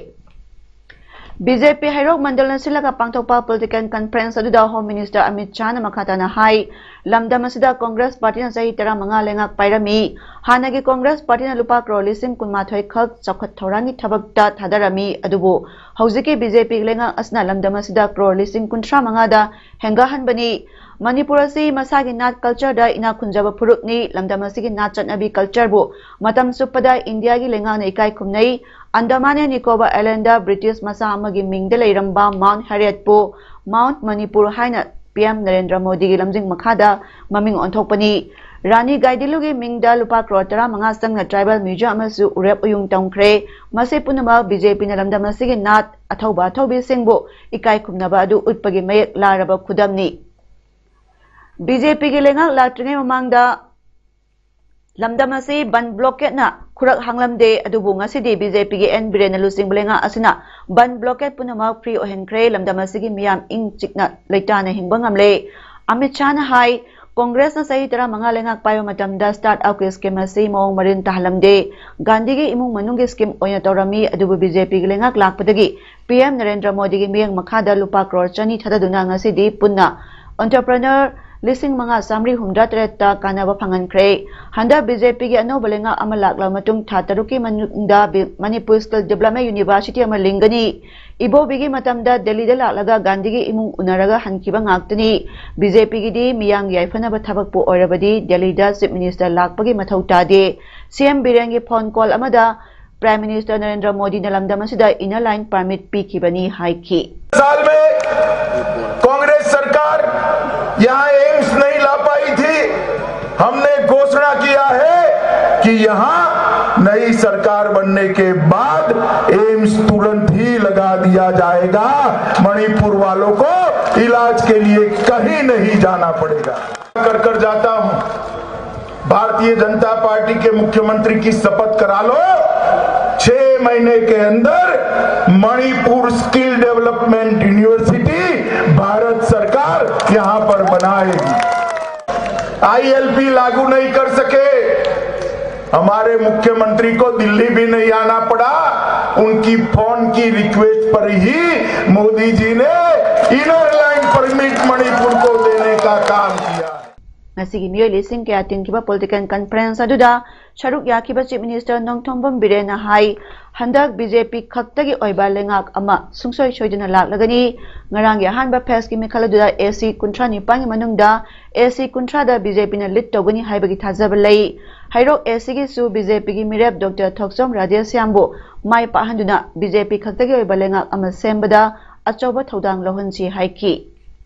ꯕꯤ ꯖꯦ ꯄꯤ ꯍꯩꯔꯣꯛ ꯃꯟꯗꯜꯅ ꯁꯤꯜꯂꯒ ꯄꯥꯡꯊꯣꯛꯄ political conference ꯑꯗꯨꯗ Home Minister ꯑꯃꯤꯠ ꯁꯥꯍꯅ ꯃꯈꯥ ꯇꯥꯅ ꯍꯥꯏ, ꯂꯝꯗꯝ ꯑꯁꯤꯗ ꯀꯣꯡꯒ꯭ꯔꯦꯁ ꯄꯥꯔꯇꯤꯅ ꯆꯍꯤ ꯇꯔꯥꯃꯉꯥ ꯂꯩꯉꯥꯛ ꯄꯥꯏꯔꯝꯃꯤ꯫ ꯍꯥꯟꯅꯒꯤ ꯀꯣꯡꯒ꯭ꯔꯦꯁ ꯄꯥꯔꯇꯤꯅ ꯂꯨꯄꯥ ꯀ꯭ꯔꯣꯔ ꯂꯤꯁꯤꯡ ꯀꯨꯟꯃꯥꯊꯣꯏ ꯈꯛ ꯆꯥꯎꯈꯠ ꯊꯧꯔꯥꯡꯒꯤ ꯊꯕꯛꯇ ꯊꯥꯗꯔꯝꯃꯤ, ꯑꯗꯨꯕꯨ ꯍꯧꯖꯤꯛꯀꯤ ꯕꯤ ꯖꯦ ꯄꯤ ꯂꯩꯉꯥꯛ ꯑꯁꯤꯅ ꯂꯝꯗꯝ ꯑꯁꯤꯗ ꯀ꯭ꯔꯣꯔ ꯂꯤꯁꯤꯡ ꯀꯨꯟꯊ꯭ꯔꯥ ꯃꯉꯥꯗ ꯍꯦꯟꯒꯠꯍꯟꯕꯅꯤ꯫ ꯃꯅꯤꯄꯨꯔ ꯑꯁꯤ ꯃꯁꯥꯒꯤ ꯅꯥꯠ cultureꯗ ꯏꯅꯥꯛ ꯈꯨꯟꯖꯕ ꯐꯨꯔꯨꯞꯅꯤ꯫ ꯂꯝꯗꯝ ꯑꯁꯤꯒꯤ ꯅꯥꯠ ꯆꯠꯅꯕꯤ cultureꯕꯨ ꯃꯇꯝ ꯆꯨꯞꯄꯗ ꯏꯟꯗꯤꯌꯥꯒꯤ ꯂꯩꯉꯥꯛꯅ ꯏꯀꯥꯏ ꯈꯨꯝꯅꯩ꯫ ꯑꯟꯗꯃꯥꯟ and ꯅꯤꯀꯣꯕꯥꯔ Islandꯗ ꯕ꯭ꯔꯤꯇꯤꯁ ꯃꯆꯥ ꯑꯃꯒꯤ ꯃꯤꯡꯗ ꯂꯩꯔꯝꯕ Mount Harrietꯄꯨ Mount Manipur ꯍꯥꯏꯅ ꯄꯤ ꯑꯦꯝ ꯅꯔꯦꯟꯗ꯭ꯔ ꯃꯣꯗꯤꯒꯤ ꯂꯝꯖꯤꯡ ꯃꯈꯥꯗ ꯃꯃꯤꯡ ꯑꯣꯟꯊꯣꯛꯄꯅꯤ꯫ ꯔꯥꯅꯤ ꯒꯥꯏꯗꯤꯟꯂꯨꯒꯤ ꯃꯤꯡꯗ ꯂꯨꯄꯥ ꯀ꯭ꯔꯣꯔ ꯇꯔꯥꯃꯉꯥ ꯆꯪꯅ tribal museum ꯑꯃꯁꯨ ꯎꯔꯦꯞ ꯎꯌꯨꯡ ꯇꯝꯈ꯭ꯔꯦ꯫ ꯃꯁꯤ ꯄꯨꯝꯅꯃꯛ ꯕꯤ ꯖꯦ ꯄꯤꯅ ꯂꯝꯗꯝ ꯑꯁꯤꯒꯤ ꯅꯥꯠ ꯑꯊꯧꯕ ꯑꯊꯧꯕꯤꯁꯤꯡꯕꯨ ꯏꯀꯥꯏ ꯈꯨꯝꯅꯕ ꯑꯗꯨ ꯎꯠꯄꯒꯤ ꯃꯌꯦꯛ ꯂꯥꯔꯕ ꯈꯨꯗꯝꯅꯤ꯫ ꯕꯤ ꯖꯦ ꯄꯤꯒꯤ ꯂꯩꯉꯥꯛ ꯂꯥꯛꯇ꯭ꯔꯤꯉꯩ ꯃꯃꯥꯡꯗ ꯂꯝꯗꯝ ꯑꯁꯤ ꯕꯟ ꯕ꯭ꯂꯣꯀꯦꯠꯅ ꯈꯨꯔꯛ ꯍꯥꯡꯂꯝꯗꯦ, ꯑꯗꯨꯕꯨ ꯉꯁꯤꯗꯤ ꯕꯤ ꯖꯦ ꯄꯤꯒꯤ ꯑꯦꯟ ꯕꯤꯔꯦꯟꯅ ꯂꯨꯆꯤꯡꯕ ꯂꯩꯉꯥꯛ ꯑꯁꯤꯅ ꯕꯟ ꯕ꯭ꯂꯣꯀꯦꯠ ꯄꯨꯝꯅꯃꯛ free ꯑꯣꯏꯍꯟꯈ꯭ꯔꯦ꯫ ꯂꯝꯗꯝ ꯑꯁꯤꯒꯤ ꯃꯤꯌꯥꯝ ꯏꯪ ꯆꯤꯛꯅ ꯂꯩꯇꯥꯅ ꯍꯤꯡꯕ ꯉꯝꯂꯦ꯫ ꯑꯃꯤꯠ ꯁꯥꯍꯅ ꯍꯥꯏ, ꯀꯣꯡꯒ꯭ꯔꯦꯁꯅ ꯆꯍꯤ ꯇꯔꯥꯃꯉꯥ ꯂꯩꯉꯥꯛ ꯄꯥꯏꯕ ꯃꯇꯝꯗ start-upꯀꯤ scheme ꯑꯁꯤ ꯃꯑꯣꯡ ꯃꯔꯤꯟ ꯇꯥꯍꯜꯂꯝꯗꯦ꯫ ꯒꯥꯟꯙꯤꯒꯤ ꯏꯃꯨꯡ ꯃꯅꯨꯡꯒꯤ scheme ꯑꯣꯏꯅ ꯇꯧꯔꯝꯃꯤ, ꯑꯗꯨꯕꯨ ꯕꯤ ꯖꯦ ꯄꯤꯒꯤ ꯂꯩꯉꯥꯛ ꯂꯥꯛꯄꯗꯒꯤ ꯄꯤ ꯑꯦꯝ ꯅꯔꯦꯟꯗ꯭ꯔ ꯃꯣꯗꯤꯒꯤ ꯃꯤꯠꯌꯦꯡ ꯃꯈꯥꯗ ꯂꯨꯄꯥ ꯀ꯭ꯔꯣꯔ ꯆꯅꯤ ꯊꯥꯗꯗꯨꯅ ꯉꯁꯤꯗꯤ ꯄꯨꯟꯅ entrepreneur ꯂꯤꯁꯤꯡ ꯃꯉꯥ ꯆꯥꯃꯔꯤ ꯍꯨꯝꯗ꯭ꯔꯥ ꯇꯔꯦꯠꯇ ꯀꯥꯟꯅꯕ ꯐꯪꯍꯟꯈ꯭ꯔꯦ꯫ ꯍꯟꯗꯛ ꯕꯤ ꯖꯦ ꯄꯤꯒꯤ ꯑꯅꯧꯕ ꯂꯩꯉꯥꯛ ꯑꯃ ꯂꯥꯛꯂꯕ ꯃꯇꯨꯡ ꯊꯥ ꯇꯔꯨꯛꯀꯤ ꯃꯅꯨꯡꯗ B-, Manipur Skill Development University ꯑꯃ ꯂꯤꯡꯒꯅꯤ꯫ ꯏꯕꯣꯕꯤꯒꯤ ꯃꯇꯝꯗ ꯗꯦꯜꯂꯤꯗ ꯂꯥꯛꯂꯒ ꯒꯥꯟꯙꯤꯒꯤ ꯏꯃꯨꯡ ꯎꯅꯔꯒ ꯍꯟꯈꯤꯕ ꯉꯥꯛꯇꯅꯤ꯫ ꯕꯤ ꯖꯦ ꯄꯤꯒꯤꯗꯤ ꯃꯤꯌꯥꯝꯒꯤ ꯌꯥꯏꯐꯅꯕ ꯊꯕꯛꯄꯨ ꯑꯣꯏꯔꯕꯗꯤ ꯗꯦꯜꯂꯤꯗ Chief Minister ꯂꯥꯛꯄꯒꯤ ꯃꯊꯧ ꯇꯥꯗꯦ꯫ ꯁꯤ ꯑꯦꯝ ꯕꯤꯔꯦꯟꯒꯤ phone call ꯑꯃꯗ Prime Minister ꯅꯔꯦꯟꯗ꯭ꯔ ꯃꯣꯗꯤꯅ ꯂꯝꯗꯝ ꯑꯁꯤꯗ inner line permit ꯄꯤꯈꯤꯕꯅꯤ ꯍꯥꯏꯈꯤ꯫ साल में कांग्रेस सरकार यहाँ एम्स नहीं ला पाई थी। हमने घोषणा किया है कि यहाँ नई सरकार बनने के बाद एम्स तुरंत ही लगा दिया जाएगा। मणिपुर वालों को इलाज के लिए कहीं नहीं जाना पड़ेगा। कर कर जाता हूं, भारतीय जनता पार्टी के मुख्यमंत्री की शपथ करा लो। छह महीने के अंदर Manipur skill development university Bharat सरकार यहां पर बनाएगी। आई एल पी लागू नहीं कर सके, हमारे मुख्यमंत्री को दिल्ली भी नहीं आना पड़ा। उनकी फोन की रिक्वेस्ट पर ही मोदी जी ने इनर लाइन परमिट मणिपुर को देने का काम किया। ꯉꯁꯤꯒꯤ ꯃꯤꯑꯣꯏ ꯂꯤꯁꯤꯡ ꯀꯌꯥ ꯇꯤꯟꯈꯤꯕ ꯄꯣꯂꯤꯇꯤꯀꯦꯜ ꯀꯟꯐꯔꯦꯟꯁ ꯑꯗꯨꯗ ꯁꯔꯨꯛ ꯌꯥꯈꯤꯕ ꯆꯤꯐ ꯃꯤꯅꯤꯁꯇꯔ ꯅꯣꯡꯊꯣꯝꯕꯝ ꯕꯤꯔꯦꯟꯅ ꯍꯥꯏ, ꯍꯟꯗꯛ ꯕꯤ ꯖꯦ ꯄꯤ ꯈꯛꯇꯒꯤ ꯑꯣꯏꯕ ꯂꯩꯉꯥꯛ ꯑꯃ ꯁꯨꯡꯁꯣꯏ ꯁꯣꯏꯗꯅ ꯂꯥꯛꯂꯒꯅꯤ꯫ ꯉꯔꯥꯡꯒꯤ ꯑꯍꯥꯟꯕ ꯐꯦꯁꯀꯤ ꯃꯤꯈꯜ ꯑꯗꯨꯗ ꯑꯦ ꯁꯤ ꯀꯨꯟꯊ꯭ꯔꯥ ꯅꯤꯄꯥꯟꯒꯤ ꯃꯅꯨꯡꯗ ꯑꯦ ꯁꯤ ꯀꯨꯟꯊ꯭ꯔꯥꯗ ꯕꯤ ꯖꯦ ꯄꯤꯅ ꯂꯤꯗ ꯇꯧꯒꯅꯤ ꯍꯥꯏꯕꯒꯤ ꯊꯥꯖꯕ ꯂꯩ꯫ ꯍꯩꯔꯣꯛ ꯑꯦ ꯁꯤꯒꯤꯁꯨ ꯕꯤ ꯖꯦ ꯄꯤꯒꯤ ꯃꯤꯔꯦꯞ ꯗꯣꯛꯇꯔ ꯊꯣꯛꯆꯣꯝ ꯔꯥꯙꯦꯁ꯭ꯌꯥꯝꯕꯨ ꯃꯥꯏ ꯄꯥꯛꯍꯟꯗꯨꯅ ꯕꯤ ꯖꯦ ꯄꯤ ꯈꯛꯇꯒꯤ ꯑꯣꯏꯕ ꯂꯩꯉꯥꯛ ꯑꯃ ꯁꯦꯝꯕꯗ ꯑꯆꯧꯕ ꯊꯧꯗꯥꯡ ꯂꯧꯍꯟꯁꯤ ꯍꯥꯏꯈꯤ꯫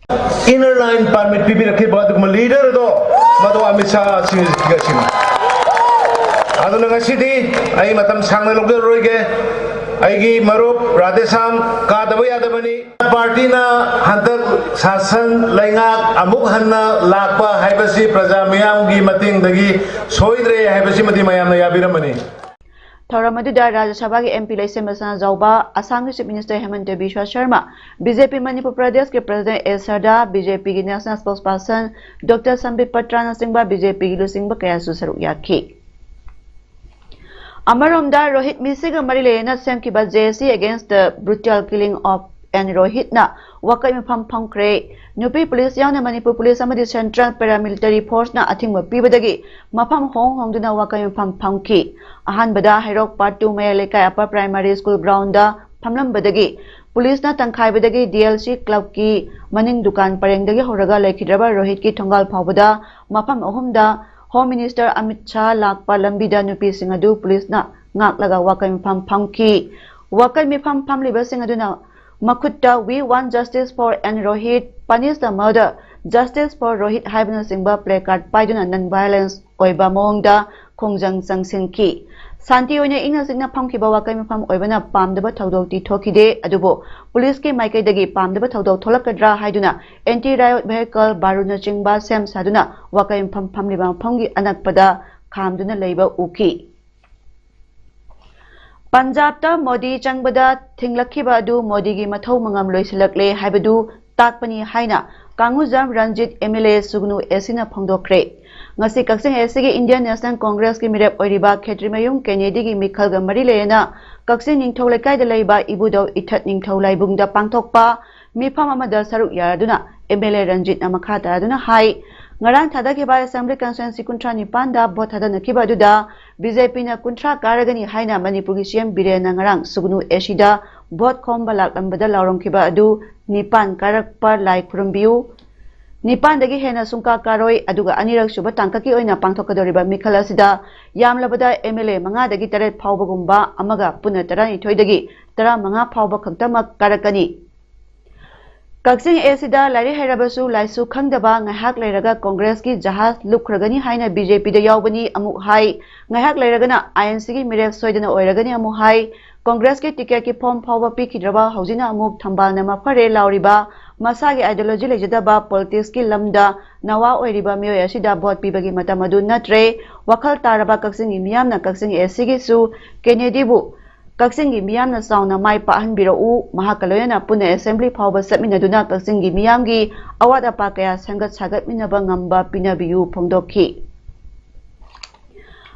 ꯏꯅꯔ ꯂꯥꯏꯟ ꯄꯥꯔꯃꯤꯠ ꯄꯤꯕꯤꯔꯛꯈꯤꯕ ꯑꯗꯨꯒꯨꯝꯕ ꯂꯤꯗꯔꯗꯣ, ꯃꯗꯨ ꯑꯃꯤꯠ ꯁꯥꯍ ꯁꯤꯡꯅ꯫ ꯑꯗꯨꯅ ꯉꯁꯤꯗꯤ ꯑꯩ ꯃꯇꯝ ꯁꯥꯡꯅ ꯂꯧꯖꯔꯔꯣꯏꯒꯦ꯫ ꯑꯩꯒꯤ ꯃꯔꯨꯞ ꯔꯥꯙꯦꯁ꯭ꯌꯥꯝ ꯀꯥꯗꯕ ꯌꯥꯗꯕꯅꯤ꯫ ꯄꯥꯔꯇꯤꯅ ꯍꯟꯗꯛ ꯁꯥꯁꯟ ꯂꯩꯉꯥꯛ ꯑꯃꯨꯛ ꯍꯟꯅ ꯂꯥꯛꯄ ꯍꯥꯏꯕꯁꯤ ꯄ꯭ꯔꯖꯥ ꯃꯤꯌꯥꯝꯒꯤ ꯃꯇꯦꯡꯗꯒꯤ ꯁꯣꯏꯗ꯭ꯔꯦ ꯍꯥꯏꯕꯁꯤꯃꯗꯤ ꯃꯌꯥꯝꯅ ꯌꯥꯕꯤꯔꯝꯃꯅꯤ꯫ ꯊꯧꯔꯝ ꯑꯗꯨꯗ ꯔꯥꯖ꯭ꯌ ꯁꯚꯥꯒꯤ ꯑꯦꯝ ꯄꯤ ꯂꯩꯁꯦꯝꯕ ꯁꯅꯥꯖꯥꯎꯕ, ꯑꯁꯥꯝꯒꯤ chief minister Hemanta Biswa Sarma, B J P Manipur ꯄ꯭ꯔꯗꯦꯁꯀꯤ president S Sarda, B J ꯄꯤꯒꯤ national spokesperson doctor Sambit ꯄꯇ꯭ꯔꯥꯅꯆꯤꯡꯕ ꯕꯤ ꯖꯦ ꯄꯤꯒꯤ ꯂꯨꯆꯤꯡꯕ ꯀꯌꯥꯁꯨ ꯁꯔꯨꯛ ꯌꯥꯈꯤ꯫ ꯑꯃꯔꯣꯝꯗ, ꯔꯣꯍꯤꯠ ꯃꯤꯁꯤꯒ ꯃꯔꯤ ꯂꯩꯅꯅ ꯁꯦꯝꯈꯤꯕ J S C Against the Brutal Killing of N Rohitꯅ ꯋꯥꯀꯩ ꯃꯐꯝ ꯐꯝꯈ꯭ꯔꯦ꯫ ꯅꯨꯄꯤ ꯄꯨꯂꯤꯁ ꯌꯥꯎꯅ ꯃꯅꯤꯄꯨꯔ ꯄꯨꯂꯤꯁ ꯑꯃꯗꯤ ꯁꯦꯟꯇ꯭ꯔꯦꯜ ꯄꯦꯔꯥꯃꯤꯂꯤꯇꯔꯤ ꯐꯣꯔꯁꯅ ꯑꯊꯤꯡꯕ ꯄꯤꯕꯗꯒꯤ ꯃꯐꯝ ꯍꯣꯡ ꯍꯣꯡꯗꯨꯅ ꯋꯥꯀꯩ ꯃꯐꯝ ꯐꯝꯈꯤ꯫ ꯑꯍꯥꯟꯕꯗ ꯍꯩꯔꯣꯛ Part Two ꯃꯌꯥꯏ ꯂꯩꯀꯥꯏ ꯑꯞꯄꯔ ꯄ꯭ꯔꯥꯏꯃꯥꯔꯤ ꯁ꯭ꯀꯨꯜ ꯒ꯭ꯔꯥꯎꯟꯗ ꯐꯝꯂꯝꯕꯗꯒꯤ ꯄꯨꯂꯤꯁꯅ ꯇꯪꯈꯥꯏꯕꯗꯒꯤ D L C ꯀ꯭ꯂꯕꯀꯤ ꯃꯅꯤꯡ ꯗꯨꯀꯥꯟ ꯄꯔꯦꯡꯗꯒꯤ ꯍꯧꯔꯒ ꯂꯩꯈꯤꯗ꯭ꯔꯕ ꯔꯣꯍꯤꯠꯀꯤ ꯊꯣꯡꯒꯥꯜ ꯐꯥꯎꯕꯗ ꯃꯐꯝ ꯑꯍꯨꯝꯗ ꯍꯣꯝ ꯃꯤꯅꯤꯁꯇꯔ ꯑꯃꯤꯠ ꯁꯥꯍ ꯂꯥꯛꯄ ꯂꯝꯕꯤꯗ ꯅꯨꯄꯤꯁꯤꯡ ꯑꯗꯨ ꯄꯨꯂꯤꯁꯅ ꯉꯥꯛꯂꯒ ꯋꯥꯀꯩ ꯃꯐꯝ ꯐꯝꯈꯤ꯫ ꯋꯥꯀꯩ ꯃꯤꯐꯝ ꯐꯝꯂꯤꯕꯁꯤꯡ ꯑꯗꯨꯅ ꯃꯈꯨꯠꯇ "We want justice for N Rohit, punish the murder, justice for Rohit" ꯍꯥꯏꯕꯅꯆꯤꯡꯕ placard ꯄꯥꯏꯗꯨꯅ non violence ꯑꯣꯏꯕ ꯃꯑꯣꯡꯗ ꯈꯣꯡꯖꯪ ꯆꯪꯁꯤꯟꯈꯤ꯫ ꯁꯥꯟꯇꯤ ꯑꯣꯏꯅ ꯏꯪꯅ ꯆꯤꯛꯅ ꯐꯝꯈꯤꯕ ꯋꯥꯀꯩ ꯃꯐꯝ ꯑꯣꯏꯕꯅ ꯄꯥꯝꯗꯕ ꯊꯧꯗꯣꯛꯇꯤ ꯊꯣꯛꯈꯤꯗꯦ, ꯑꯗꯨꯕꯨ ꯄꯨꯂꯤꯁꯀꯤ ꯃꯥꯏꯀꯩꯗꯒꯤ ꯄꯥꯝꯗꯕ ꯊꯧꯗꯣꯛ ꯊꯣꯛꯂꯛꯀꯗ꯭ꯔꯥ ꯍꯥꯏꯗꯨꯅ anti riot vehicle ꯕꯥꯔꯨꯗꯅꯆꯤꯡꯕ ꯁꯦꯝ ꯁꯥꯗꯨꯅ ꯋꯥꯀꯩ ꯃꯐꯝ ꯐꯝꯂꯤꯕ ꯃꯐꯝꯒꯤ ꯑꯅꯛꯄꯗ ꯈꯥꯝꯗꯨꯅ ꯂꯩꯕ ꯎꯈꯤ꯫ ꯄꯟꯖꯥꯕꯇ ꯃꯣꯗꯤ ꯆꯪꯕꯗ ꯊꯤꯡꯂꯛꯈꯤꯕ ꯑꯗꯨ ꯃꯣꯗꯤꯒꯤ ꯃꯊꯧ ꯃꯉꯝ ꯂꯣꯏꯁꯤꯜꯂꯛꯂꯦ ꯍꯥꯏꯕꯗꯨ ꯇꯥꯛꯄꯅꯤ ꯍꯥꯏꯅ ꯀꯥꯡꯉꯨꯖꯥꯝ Ranjit M L A ꯁꯨꯒꯅꯨ A Cꯅ ꯐꯣꯡꯗꯣꯛꯈ꯭ꯔꯦ꯫ ꯉꯁꯤ ꯀꯛꯆꯤꯡ A Cꯒꯤ Indian National Congressꯀꯤ ꯃꯤꯔꯦꯞ ꯑꯣꯏꯔꯤꯕ ꯈꯦꯇ꯭ꯔꯤꯃꯌꯨꯝ ꯀꯦꯅꯦꯗꯤꯒꯤ ꯃꯤꯈꯜꯒ ꯃꯔꯤ ꯂꯩꯅꯅ ꯀꯛꯆꯤꯡ ꯅꯤꯡꯊꯧ ꯂꯩꯀꯥꯏꯗ ꯂꯩꯕ ꯏꯕꯨꯙꯧ ꯏꯊꯠ ꯅꯤꯡꯊꯧ ꯂꯥꯏꯕꯨꯡꯗ ꯄꯥꯡꯊꯣꯛꯄ ꯃꯤꯐꯝ ꯑꯃꯗ ꯁꯔꯨꯛ ꯌꯥꯗꯨꯅ MLA ꯔꯟꯖꯤꯠꯅ ꯃꯈꯥ ꯇꯥꯗꯨꯅ ꯍꯥꯏ, ꯉꯔꯥꯡ ꯊꯥꯗꯈꯤꯕ Assembly Constituency ꯀꯨꯟꯊ꯭ꯔꯥ ꯅꯤꯄꯥꯟꯗ ꯚꯣꯠ ꯊꯥꯗꯅꯈꯤꯕ ꯑꯗꯨꯗ BJPꯅ ꯀꯨꯟꯊ꯭ꯔꯥ ꯀꯥꯔꯒꯅꯤ ꯍꯥꯏꯅ ꯃꯅꯤꯄꯨꯔꯒꯤ CM ꯕꯤꯔꯦꯟꯅ ꯉꯔꯥꯡ ꯁꯨꯒꯅꯨ ACꯗ ꯚꯣꯠ ꯈꯣꯝꯕ ꯂꯥꯛꯂꯝꯕꯗ ꯂꯥꯎꯔꯝꯈꯤꯕ ꯑꯗꯨ ꯅꯤꯄꯥꯟ ꯀꯥꯔꯛꯄ ꯂꯥꯏ ꯈꯨꯔꯨꯝꯕꯤꯌꯨ꯫ ꯅꯤꯄꯥꯟꯗꯒꯤ ꯍꯦꯟꯅ ꯁꯨꯡꯀꯥ ꯀꯥꯔꯣꯏ꯫ ꯑꯗꯨꯒ ꯑꯅꯤꯔꯛ ꯁꯨꯕ ꯇꯥꯡꯀꯛꯀꯤ ꯑꯣꯏꯅ ꯄꯥꯡꯊꯣꯛꯀꯗꯧꯔꯤꯕ ꯃꯤꯈꯜ ꯑꯁꯤꯗ ꯌꯥꯝꯂꯕꯗ MLA ꯃꯉꯥꯗꯒꯤ ꯇꯔꯦꯠ ꯐꯥꯎꯕꯒꯨꯝꯕ ꯑꯃꯒ ꯄꯨꯟꯅ ꯇꯔꯥꯅꯤꯊꯣꯏꯗꯒꯤ ꯇꯔꯥꯃꯉꯥ ꯐꯥꯎꯕ ꯈꯛꯇꯃꯛ ꯀꯥꯔꯛꯀꯅꯤ꯫ ꯀꯛꯆꯤꯡ ACꯗ ꯂꯥꯏꯔꯤꯛ ꯍꯩꯔꯕꯁꯨ ꯂꯥꯏꯁꯨ ꯈꯪꯗꯕ ꯉꯥꯏꯍꯥꯛ ꯂꯩꯔꯒ ꯀꯣꯡꯒ꯭ꯔꯦꯁꯀꯤ ꯖꯍꯥꯖ ꯂꯨꯞꯈ꯭ꯔꯒꯅꯤ ꯍꯥꯏꯅ BJPꯗ ꯌꯥꯎꯕꯅꯤ ꯑꯃꯨꯛ ꯍꯥꯏ, ꯉꯥꯏꯍꯥꯛ ꯂꯩꯔꯒꯅ INCꯒꯤ ꯃꯤꯔꯦꯞ ꯁꯣꯏꯗꯅ ꯑꯣꯏꯔꯒꯅꯤ ꯑꯃꯨꯛ ꯍꯥꯏ꯫ ꯀꯣꯡꯒ꯭ꯔꯦꯁꯀꯤ ꯇꯤꯀꯦꯠꯀꯤ ꯐꯣꯝ ꯐꯥꯎꯕ ꯄꯤꯈꯤꯗ꯭ꯔꯕ ꯍꯧꯖꯤꯛꯅ ꯑꯃꯨꯛ ꯊꯝꯕꯥꯜꯅ ꯃꯐꯔꯦ ꯂꯥꯎꯔꯤꯕ ꯃꯁꯥꯒꯤ ideology ꯂꯩꯖꯗꯕ politicsꯀꯤ ꯂꯝꯗ ꯅꯋꯥ ꯑꯣꯏꯔꯤꯕ ꯃꯤꯑꯣꯏ ꯑꯁꯤꯗ ꯚꯣꯠ ꯄꯤꯕꯒꯤ ꯃꯇꯝ ꯑꯗꯨ ꯅꯠꯇ꯭ꯔꯦ꯫ ꯋꯥꯈꯜ ꯇꯥꯔꯕ ꯀꯛꯆꯤꯡꯒꯤ ꯃꯤꯌꯥꯝꯅ ꯀꯛꯆꯤꯡ ACꯒꯤꯁꯨ ꯀꯦꯅꯦꯗꯤꯕꯨ ꯀꯛꯆꯤꯡꯒꯤ ꯃꯤꯌꯥꯝꯅ ꯆꯥꯎꯅ ꯃꯥꯏ ꯄꯥꯛꯍꯟꯕꯤꯔꯛꯎ꯫ ꯃꯍꯥꯛꯀ ꯂꯣꯏꯅꯅ ꯄꯨꯟꯅ Assembly ꯐꯥꯎꯕ ꯆꯠꯃꯤꯟꯅꯗꯨꯅ ꯀꯛꯆꯤꯡꯒꯤ ꯃꯤꯌꯥꯝꯒꯤ ꯑꯋꯥꯠ ꯑꯄꯥ ꯀꯌꯥ ꯁꯦꯝꯒꯠ ꯁꯥꯒꯠꯃꯤꯟꯅꯕ ꯉꯝꯕ ꯄꯤꯅꯕꯤꯌꯨ ꯐꯣꯡꯗꯣꯛꯈꯤ꯫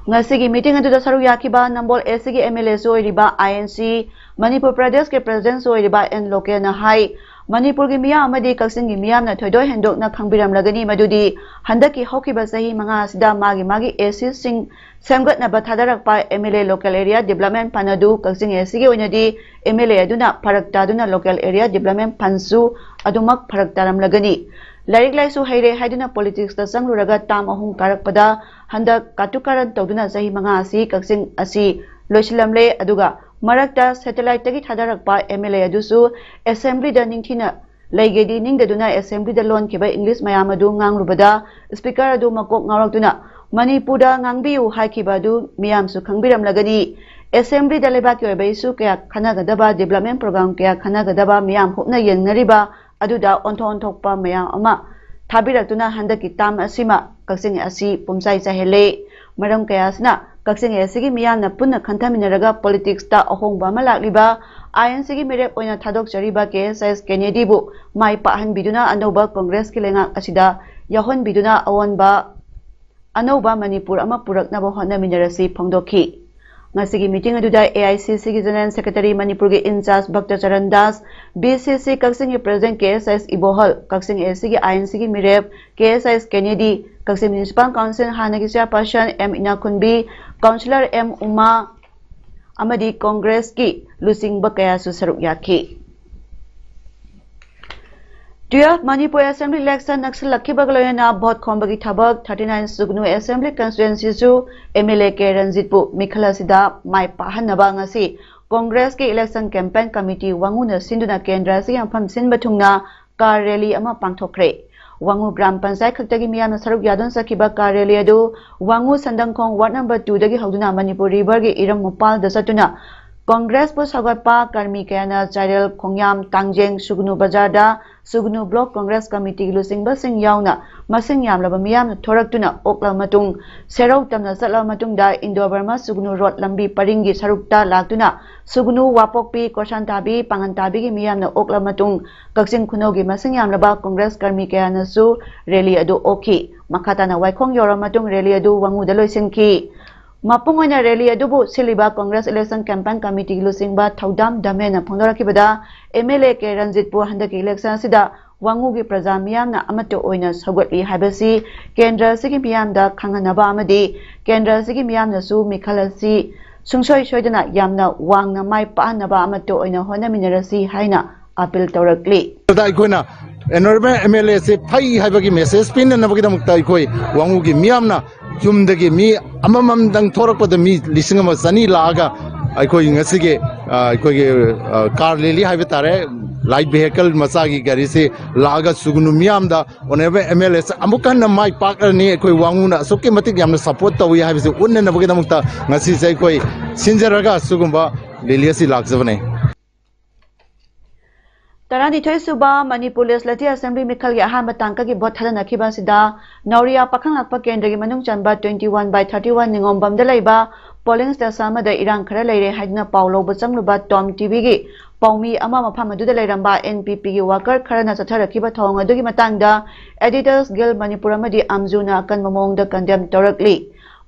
ꯉꯁꯤꯒꯤ meeting ꯑꯗꯨꯗ ꯁꯔꯨꯛ ꯌꯥꯈꯤꯕ ꯅꯝꯕꯣꯜ ACꯒꯤ MLAꯁꯨ ꯑꯣꯏꯔꯤꯕ INC ꯃꯅꯤꯄꯨꯔ ꯄ꯭ꯔꯗꯦꯁꯀꯤ Presidentꯁꯨ ꯑꯣꯏꯔꯤꯕ ꯑꯦꯟ ꯂꯣꯀꯦꯜꯅ ꯍꯥꯏ, ꯃꯅꯤꯄꯨꯔꯒꯤ ꯃꯤꯌꯥꯝ ꯑꯃꯗꯤ ꯀꯛꯆꯤꯡꯒꯤ ꯃꯤꯌꯥꯝꯅ ꯊꯣꯏꯗꯣꯛ ꯍꯦꯟꯗꯣꯛꯅ ꯈꯪꯕꯤꯔꯝꯂꯒꯅꯤ ꯃꯗꯨꯗꯤ ꯍꯟꯗꯛꯀꯤ ꯍꯧꯈꯤꯕ ꯆꯍꯤ ꯃꯉꯥ ꯑꯁꯤꯗ ꯃꯥꯒꯤ ꯃꯥꯒꯤ ACꯁꯤꯡ ꯁꯦꯝꯒꯠꯅꯕ ꯊꯥꯗꯔꯛꯄ MLA Local Area Development Fund ꯑꯗꯨ ꯀꯛꯆꯤꯡ ACꯒꯤ ꯑꯣꯏꯅꯗꯤ MLA ꯑꯗꯨꯅ ꯐꯔꯛ ꯇꯥꯗꯨꯅ Local Area Development Fundꯁꯨ ꯑꯗꯨꯃꯛ ꯐꯔꯛ ꯇꯥꯔꯝꯂꯒꯅꯤ꯫ ꯂꯥꯏꯔꯤꯛ ꯂꯥꯏꯁꯨ ꯍꯩꯔꯦ ꯍꯥꯏꯗꯨꯅ politicsꯇ ꯆꯪꯂꯨꯔꯒ term ꯑꯍꯨꯝ ꯀꯥꯔꯛꯄꯗ ꯍꯟꯗꯛ ꯀꯥꯇꯨ ꯀꯥꯔꯟ ꯇꯧꯗꯨꯅ ꯆꯍꯤ ꯃꯉꯥ ꯑꯁꯤ ꯀꯛꯆꯤꯡ ꯑꯁꯤ ꯂꯣꯏꯁꯤꯜꯂꯝꯂꯦ꯫ ꯑꯗꯨꯒ ꯃꯔꯛꯇ satelliteꯇꯒꯤ ꯊꯥꯗꯔꯛꯄ MLA ꯑꯗꯨꯁꯨ Assemblyꯗ ꯅꯤꯡꯊꯤꯅ ꯂꯩꯒꯦꯗꯤ ꯅꯤꯡꯗꯗꯨꯅ Assemblyꯗ ꯂꯣꯟꯈꯤꯕ English ꯃꯌꯥꯝ ꯑꯗꯨ ꯉꯥꯡꯂꯨꯕꯗ Speaker ꯑꯗꯨ ꯃꯀꯣꯛ ꯉꯥꯎꯔꯛꯇꯨꯅ ꯃꯅꯤꯄꯨꯔꯗ ꯉꯥꯡꯕꯤꯌꯨ ꯍꯥꯏꯈꯤꯕ ꯑꯗꯨ ꯃꯤꯌꯥꯝꯁꯨ ꯈꯪꯕꯤꯔꯝꯂꯒꯅꯤ꯫ Assemblyꯗ ꯂꯩꯕꯥꯛꯀꯤ ꯑꯣꯏꯕ issue ꯀꯌꯥ ꯈꯟꯅꯒꯗꯕ, development program ꯀꯌꯥ ꯈꯟꯅꯒꯗꯕ ꯃꯤꯌꯥꯝ ꯍꯨꯞꯅ ꯌꯦꯡꯅꯔꯤꯕ ꯑꯗꯨꯗ ꯑꯣꯟꯊꯣꯛ ꯑꯣꯟꯊꯣꯛꯄ ꯃꯌꯥꯝ ꯑꯃ ꯊꯥꯕꯤꯔꯛꯇꯨꯅ ꯍꯟꯗꯛꯀꯤ term ꯑꯁꯤꯃ ꯀꯛꯆꯤꯡ ꯑꯁꯤ ꯄꯨꯝꯆꯥꯏ ꯆꯥꯏꯍꯜꯂꯦ꯫ ꯃꯔꯝ ꯀꯌꯥ ꯑꯁꯤꯅ ꯀꯛꯆꯤꯡ ꯑꯁꯤꯒꯤ ꯃꯤꯌꯥꯝꯅ ꯄꯨꯟꯅ ꯈꯟꯊꯃꯤꯟꯅꯔꯒ politicsꯇ ꯑꯍꯣꯡꯕ ꯑꯃ ꯂꯥꯛꯂꯤꯕ INCꯒꯤ ꯃꯤꯔꯦꯞ ꯑꯣꯏꯅ ꯊꯥꯗꯣꯛꯆꯔꯤꯕ ꯀꯦ ꯑꯦꯁ ꯑꯥꯏ ꯀꯦꯅꯦꯗꯤꯕꯨ ꯃꯥꯏ ꯄꯥꯛꯍꯟꯕꯤꯗꯨꯅ ꯑꯅꯧꯕ ꯀꯣꯡꯒ꯭ꯔꯦꯁꯀꯤ ꯂꯩꯉꯥꯛ ꯑꯁꯤꯗ ꯌꯥꯎꯍꯟꯕꯤꯗꯨꯅ ꯑꯑꯣꯟꯕ ꯑꯅꯧꯕ ꯃꯅꯤꯄꯨꯔ ꯑꯃ ꯄꯨꯔꯛꯅꯕ ꯍꯣꯠꯅꯃꯤꯟꯅꯔꯁꯤ ꯐꯣꯡꯗꯣꯛꯈꯤ꯫ ꯉꯁꯤꯒꯤ ꯃꯤꯇꯤꯡ ꯑꯗꯨꯗ ꯑꯦ ꯑꯥꯏ ꯁꯤ ꯁꯤꯒꯤ ꯖꯦꯅꯔꯦꯜ ꯁꯦꯀ꯭ꯔꯦꯇꯔꯤ ꯃꯅꯤꯄꯨꯔꯒꯤ in-charge ꯚꯛꯇ Charan Das, B C ꯁꯤ ꯀꯛꯆꯤꯡꯒꯤ president K S S ꯏꯕꯣꯍꯜ, Kakching A S ꯁꯤꯒꯤ ꯑꯥꯏ ꯑꯦꯟ ꯁꯤꯒꯤ ꯃꯤꯔꯦꯞ ꯀꯦ ꯑꯦꯁ ꯑꯦꯁ ꯀꯦꯅꯦꯗꯤ, ꯀꯛꯆꯤꯡ ꯃ꯭ꯌꯨꯅꯤꯁꯤꯄꯥꯜ ꯀꯥꯎꯟꯁꯤꯜ ꯍꯥꯟꯅꯒꯤ chairperson M Inakhunbi, councillor M Uma ꯑꯃꯗꯤ ꯀꯣꯡꯒ꯭ꯔꯦꯁꯀꯤ ꯂꯨꯆꯤꯡꯕ ꯀꯌꯥꯁꯨ ꯁꯔꯨꯛ ꯌꯥꯈꯤ꯫ ꯇꯨꯌꯦꯜꯐ ꯃꯅꯤꯄꯨꯔ ꯑꯦꯁꯦꯝꯕ꯭ꯂꯤ ꯏꯂꯦꯛꯁꯟ ꯅꯛꯁꯤꯜꯂꯛꯈꯤꯕꯒ ꯂꯣꯏꯅꯅ ꯚꯣꯠ ꯈꯣꯝꯕꯒꯤ ꯊꯕꯛ ꯊꯥꯔꯇꯤ ꯅꯥꯏꯟ ꯁꯨꯒꯅꯨ ꯑꯦꯁꯦꯝꯕ꯭ꯂꯤ ꯀꯟꯁꯇꯤꯇ꯭ꯋꯦꯟꯁꯤꯁꯨ ꯑꯦꯝ ꯑꯦꯜ ꯑꯦ ꯀꯦ ꯔꯟꯖꯤꯠꯄꯨ ꯃꯤꯈꯜ ꯑꯁꯤꯗ ꯃꯥꯏ ꯄꯥꯛꯍꯟꯅꯕ ꯉꯁꯤ ꯀꯣꯡꯒ꯭ꯔꯦꯁꯀꯤ ꯏꯂꯦꯛꯁꯟ ꯀꯦꯝꯄꯦꯟ ꯀꯃꯤꯇꯤ ꯋꯥꯉꯨꯅ ꯁꯤꯟꯗꯨꯅ ꯀꯦꯟꯗ꯭ꯔ ꯑꯁꯤꯒꯤ ꯃꯐꯝ ꯁꯤꯟꯕ ꯊꯨꯡꯅ ꯀꯥꯔ ꯔꯦꯂꯤ ꯑꯃ ꯄꯥꯡꯊꯣꯛꯈ꯭ꯔꯦ꯫ ꯋꯥꯉꯨ ꯒ꯭ꯔꯥꯝ ꯄꯟꯆꯥꯌꯠ ꯈꯛꯇꯒꯤ ꯃꯤꯌꯥꯝꯅ ꯁꯔꯨꯛ ꯌꯥꯗꯨꯅ ꯆꯠꯈꯤꯕ ꯀꯥꯔ ꯔꯦꯂꯤ ꯑꯗꯨ ꯋꯥꯉꯨ ꯁꯟꯗꯪꯈꯣꯡ ꯋꯥꯔꯗ ꯅꯝꯕꯔ ꯇꯨꯗꯒꯤ ꯍꯧꯗꯨꯅ ꯃꯅꯤꯄꯨꯔ ꯔꯤꯚꯔꯒꯤ ꯏꯔꯝ ꯃꯄꯥꯜꯗ ꯆꯠꯇꯨꯅ ꯀꯣꯡꯒ꯭ꯔꯦꯁꯄꯨ ꯁꯧꯒꯠꯄ ꯀꯔꯃꯤ ꯀꯌꯥꯅ ꯆꯥꯏꯔꯦꯜ, ꯈꯣꯡꯌꯥꯝ, ꯇꯥꯡꯖꯦꯡ, ꯁꯨꯒꯅꯨ ꯕꯖꯥꯔꯗ ꯁꯨꯒꯅꯨ ꯕ꯭ꯂꯣꯛ ꯀꯣꯡꯒ꯭ꯔꯦꯁ ꯀꯃꯤꯇꯤꯒꯤ ꯂꯨꯆꯤꯡꯕꯁꯤꯡ ꯌꯥꯎꯅ ꯃꯁꯤꯡ ꯌꯥꯝꯂꯕ ꯃꯤꯌꯥꯝꯅ ꯊꯣꯔꯛꯇꯨꯅ ꯑꯣꯛꯂꯕ ꯃꯇꯨꯡ, ꯁꯦꯔꯧ ꯇꯝꯅ ꯆꯠꯂꯕ ꯃꯇꯨꯡꯗ ꯏꯟꯗꯣ ꯕꯔꯃꯥ ꯁꯨꯒꯅꯨ ꯔꯣꯗ ꯂꯝꯕꯤ ꯄꯔꯤꯡꯒꯤ ꯁꯔꯨꯛꯇ ꯂꯥꯛꯇꯨꯅ ꯁꯨꯒꯅꯨ, ꯋꯥꯄꯣꯛꯄꯤ, ꯀꯣꯔꯁꯥꯟꯊꯥꯕꯤ, ꯄꯥꯉꯟꯊꯥꯕꯤꯒꯤ ꯃꯤꯌꯥꯝꯅ ꯑꯣꯛꯂꯕ ꯃꯇꯨꯡ, ꯀꯛꯆꯤꯡ ꯈꯨꯅꯧꯒꯤ ꯃꯁꯤꯡ ꯌꯥꯝꯂꯕ ꯀꯣꯡꯒ꯭ꯔꯦꯁ ꯀꯔꯃꯤ ꯀꯌꯥꯅꯁꯨ ꯔꯦꯂꯤ ꯑꯗꯨ ꯑꯣꯛꯈꯤ꯫ ꯃꯈꯥ ꯇꯥꯅ ꯋꯥꯏꯈꯣꯡ ꯌꯧꯔꯕ ꯃꯇꯨꯡ ꯔꯦꯂꯤ ꯑꯗꯨ ꯋꯥꯉꯨꯗ ꯂꯣꯏꯁꯤꯟꯈꯤ꯫ ꯃꯄꯨꯡ ꯑꯣꯏꯅ ꯔꯦꯂꯤ ꯑꯗꯨꯕꯨ ꯁꯤꯜꯂꯤꯕ ꯀꯣꯡꯒ꯭ꯔꯦꯁ ꯏꯂꯦꯛꯁꯟ ꯀꯦꯝꯄꯦꯟ ꯀꯃꯤꯇꯤꯒꯤ ꯂꯨꯆꯤꯡꯕ ꯊꯧꯗꯥꯝ ꯗꯃꯦꯅ ꯐꯣꯡꯗꯣꯔꯛꯈꯤꯕꯗ, ꯑꯦꯝ ꯑꯦꯜ ꯑꯦ ꯀꯦ ꯔꯟꯖꯤꯠꯄꯨ ꯍꯟꯗꯛꯀꯤ ꯏꯂꯦꯛꯁꯟ ꯑꯁꯤꯗ ꯋꯥꯉꯨꯒꯤ ꯄ꯭ꯔꯖꯥ ꯃꯤꯌꯥꯝꯅ ꯑꯃꯠꯇ ꯑꯣꯏꯅ ꯁꯧꯒꯠꯂꯤ ꯍꯥꯏꯕꯁꯤ ꯀꯦꯟꯗ꯭ꯔ ꯑꯁꯤꯒꯤ ꯃꯤꯌꯥꯝꯗ ꯈꯪꯍꯟꯅꯕ ꯑꯃꯗꯤ ꯀꯦꯟꯗ꯭ꯔ ꯑꯁꯤꯒꯤ ꯃꯤꯌꯥꯝꯅꯁꯨ ꯃꯤꯈꯜ ꯑꯁꯤ ꯁꯨꯡꯁꯣꯏ ꯁꯣꯏꯗꯅ ꯌꯥꯝꯅ ꯋꯥꯡꯅ ꯃꯥꯏ ꯄꯥꯛꯍꯟꯅꯕ ꯑꯃꯠꯇ ꯑꯣꯏꯅ ꯍꯣꯠꯅꯃꯤꯟꯅꯔꯁꯤ ꯍꯥꯏꯅ ꯑꯥꯄꯤꯜ ꯇꯧꯔꯛꯂꯤ꯫ ꯑꯩꯈꯣꯏꯅ ꯑꯦꯅꯣꯔꯦꯕꯜ ꯑꯦꯝ ꯑꯦꯜ ꯑꯦꯁꯦ ꯐꯩ ꯍꯥꯏꯕꯒꯤ ꯃꯦꯁꯦꯖ ꯄꯤꯅꯅꯕꯒꯤꯗꯃꯛꯇ ꯑꯩꯈꯣꯏ ꯋꯥꯉꯨꯒꯤ ꯃꯤꯌꯥꯝꯅ ꯌꯨꯝꯗꯒꯤ ꯃꯤ ꯑꯃꯃꯝꯗꯪ ꯊꯣꯔꯛꯄꯗ ꯃꯤ ꯂꯤꯁꯤꯡ ꯑꯃ ꯆꯅꯤ ꯂꯥꯛꯑꯒ ꯑꯩꯈꯣꯏ ꯉꯁꯤꯒꯤ, ꯑ, ꯑꯩꯈꯣꯏꯒꯤ, ꯑ, ꯀꯥꯔ ꯔꯦꯂꯤ ꯍꯥꯏꯕ ꯇꯥꯔꯦ, ꯂꯥꯏꯠ ꯚꯦꯍꯤꯀꯜ ꯃꯆꯥꯒꯤ ꯒꯥꯔꯤꯁꯤ ꯂꯥꯛꯑꯒ ꯁꯨꯒꯅꯨ ꯃꯤꯌꯥꯝꯗ ꯑꯣꯅꯔꯦꯕꯜ ꯑꯦꯝ ꯑꯦꯜ ꯑꯦꯁꯦ ꯑꯃꯨꯛꯀ ꯍꯟꯅ ꯃꯥꯏ ꯄꯥꯛꯂꯅꯤ, ꯑꯩꯈꯣꯏ ꯋꯥꯉꯨꯅ ꯑꯁꯨꯛꯀꯤ ꯃꯇꯤꯛ ꯌꯥꯝꯅ ꯁꯄꯣꯔꯠ ꯇꯧꯏ ꯍꯥꯏꯕꯁꯤ ꯎꯠꯅꯅꯕꯒꯤꯗꯃꯛꯇ ꯉꯁꯤꯁꯦ ꯑꯩꯈꯣꯏ ꯁꯤꯟꯖꯔꯒ ꯁꯤꯒꯨꯝꯕ ꯔꯦꯂꯤ ꯑꯁꯤ ꯂꯥꯛꯆꯕꯅꯤ꯫ ꯇꯔꯥꯅꯤꯊꯣꯏ ꯁꯨꯕ ꯃꯅꯤꯄꯨꯔ ꯂꯦꯖꯤꯁꯂꯦꯇꯤꯚ ꯑꯦꯁꯦꯝꯕ꯭ꯂꯤ ꯃꯤꯈꯜꯒꯤ ꯑꯍꯥꯟꯕ ꯇꯥꯡꯀꯛꯀꯤ ꯚꯣꯠ ꯊꯥꯗꯅꯈꯤꯕ ꯑꯁꯤꯗ ꯅꯧꯔꯤꯌꯥ ꯄꯥꯈꯪꯂꯥꯛꯄ ꯀꯦꯟꯗ꯭ꯔꯒꯤ ꯃꯅꯨꯡ ꯆꯟꯕ twenty one by thirty one ꯅꯤꯉꯣꯝꯕꯝꯗ ꯂꯩꯕ ꯄꯣꯂꯤꯡ ꯁ꯭ꯇꯦꯁꯟ ꯑꯃꯗ ꯏꯔꯥꯡ ꯈꯔ ꯂꯩꯔꯦ ꯍꯥꯏꯗꯨꯅ ꯄꯥꯎ ꯂꯧꯕ ꯆꯪꯂꯨꯕ ꯇꯣꯝ ꯇꯤꯚꯤꯒꯤ ꯄꯥꯎꯃꯤ ꯑꯃ ꯃꯐꯝ ꯑꯗꯨꯗ ꯂꯩꯔꯝꯕ ꯑꯦꯟ ꯄꯤ ꯄꯤꯒꯤ ꯋꯥꯀꯔ ꯈꯔꯅ ꯆꯠꯊꯔꯛꯈꯤꯕ ꯊꯧꯑꯣꯡ ꯑꯗꯨꯒꯤ ꯃꯇꯥꯡꯗ ꯑꯦꯗꯤꯇꯔꯁ ꯒꯤꯜ ꯃꯅꯤꯄꯨꯔ ꯑꯃꯗꯤ ꯑꯝꯖꯨꯅ ꯑꯀꯟꯕ ꯃꯑꯣꯡꯗ ꯀꯟꯗꯦꯝ ꯇꯧꯔꯛꯂꯤ꯫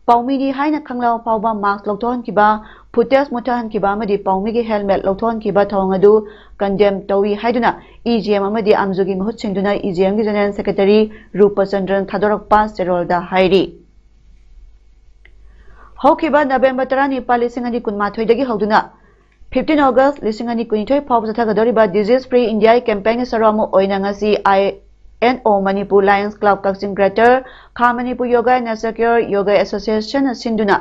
ꯄꯥꯎꯃꯤꯅꯤ ꯍꯥꯏꯅ ꯈꯪꯂꯕ ꯐꯥꯎꯕ ꯃꯥꯁꯛ ꯂꯧꯊꯣꯛꯍꯟꯈꯤꯕ, ꯐꯨꯇꯦꯖ ꯃꯨꯠꯊꯍꯟꯈꯤꯕ ꯑꯃꯗꯤ ꯄꯥꯎꯃꯤꯒꯤ ꯍꯦꯜꯃꯦꯠ ꯂꯧꯊꯣꯛꯍꯟꯈꯤꯕ ꯊꯧꯑꯣꯡ ꯑꯗꯨ ꯀꯟꯗꯦꯝ ꯇꯧꯏ ꯍꯥꯏꯗꯨꯅ ꯏ ꯖꯤ ꯑꯦꯝ ꯑꯃꯗꯤ ꯑꯝꯖꯨꯒꯤ ꯃꯍꯨꯠ ꯁꯤꯟꯗꯨꯅ ꯏ ꯖꯤ ꯑꯦꯝꯒꯤ ꯖꯦꯅꯔꯦꯜ ꯁꯦꯀ꯭ꯔꯦꯇꯔꯤ ꯔꯨꯄꯆꯟꯗ꯭ꯔꯟ ꯊꯥꯗꯣꯔꯛꯄ ꯆꯦꯔꯣꯜꯗ ꯍꯥꯏꯔꯤ꯫ ꯍꯧꯈꯤꯕ ꯅꯕꯦꯝꯕꯔ ꯇꯔꯥꯅꯤꯄꯥꯜ, ꯂꯤꯁꯤꯡ ꯑꯅꯤ ꯀꯨꯟꯃꯥꯊꯣꯏꯗꯒꯤ ꯍꯧꯗꯨꯅ fifteen August ꯂꯤꯁꯤꯡ ꯑꯅꯤ ꯀꯨꯟꯅꯤꯊꯣꯏ ꯐꯥꯎꯕ ꯆꯠꯊꯒꯗꯧꯔꯤꯕ Disease Free India campaignꯒꯤ ꯁꯔꯨꯛ ꯑꯃ ꯑꯣꯏꯅ ꯉꯁꯤ I N O Manipur Lions Club Kakching Greater Khah Manipur Yoga and Nature Care Yoga Associationꯅ ꯁꯤꯟꯗꯨꯅ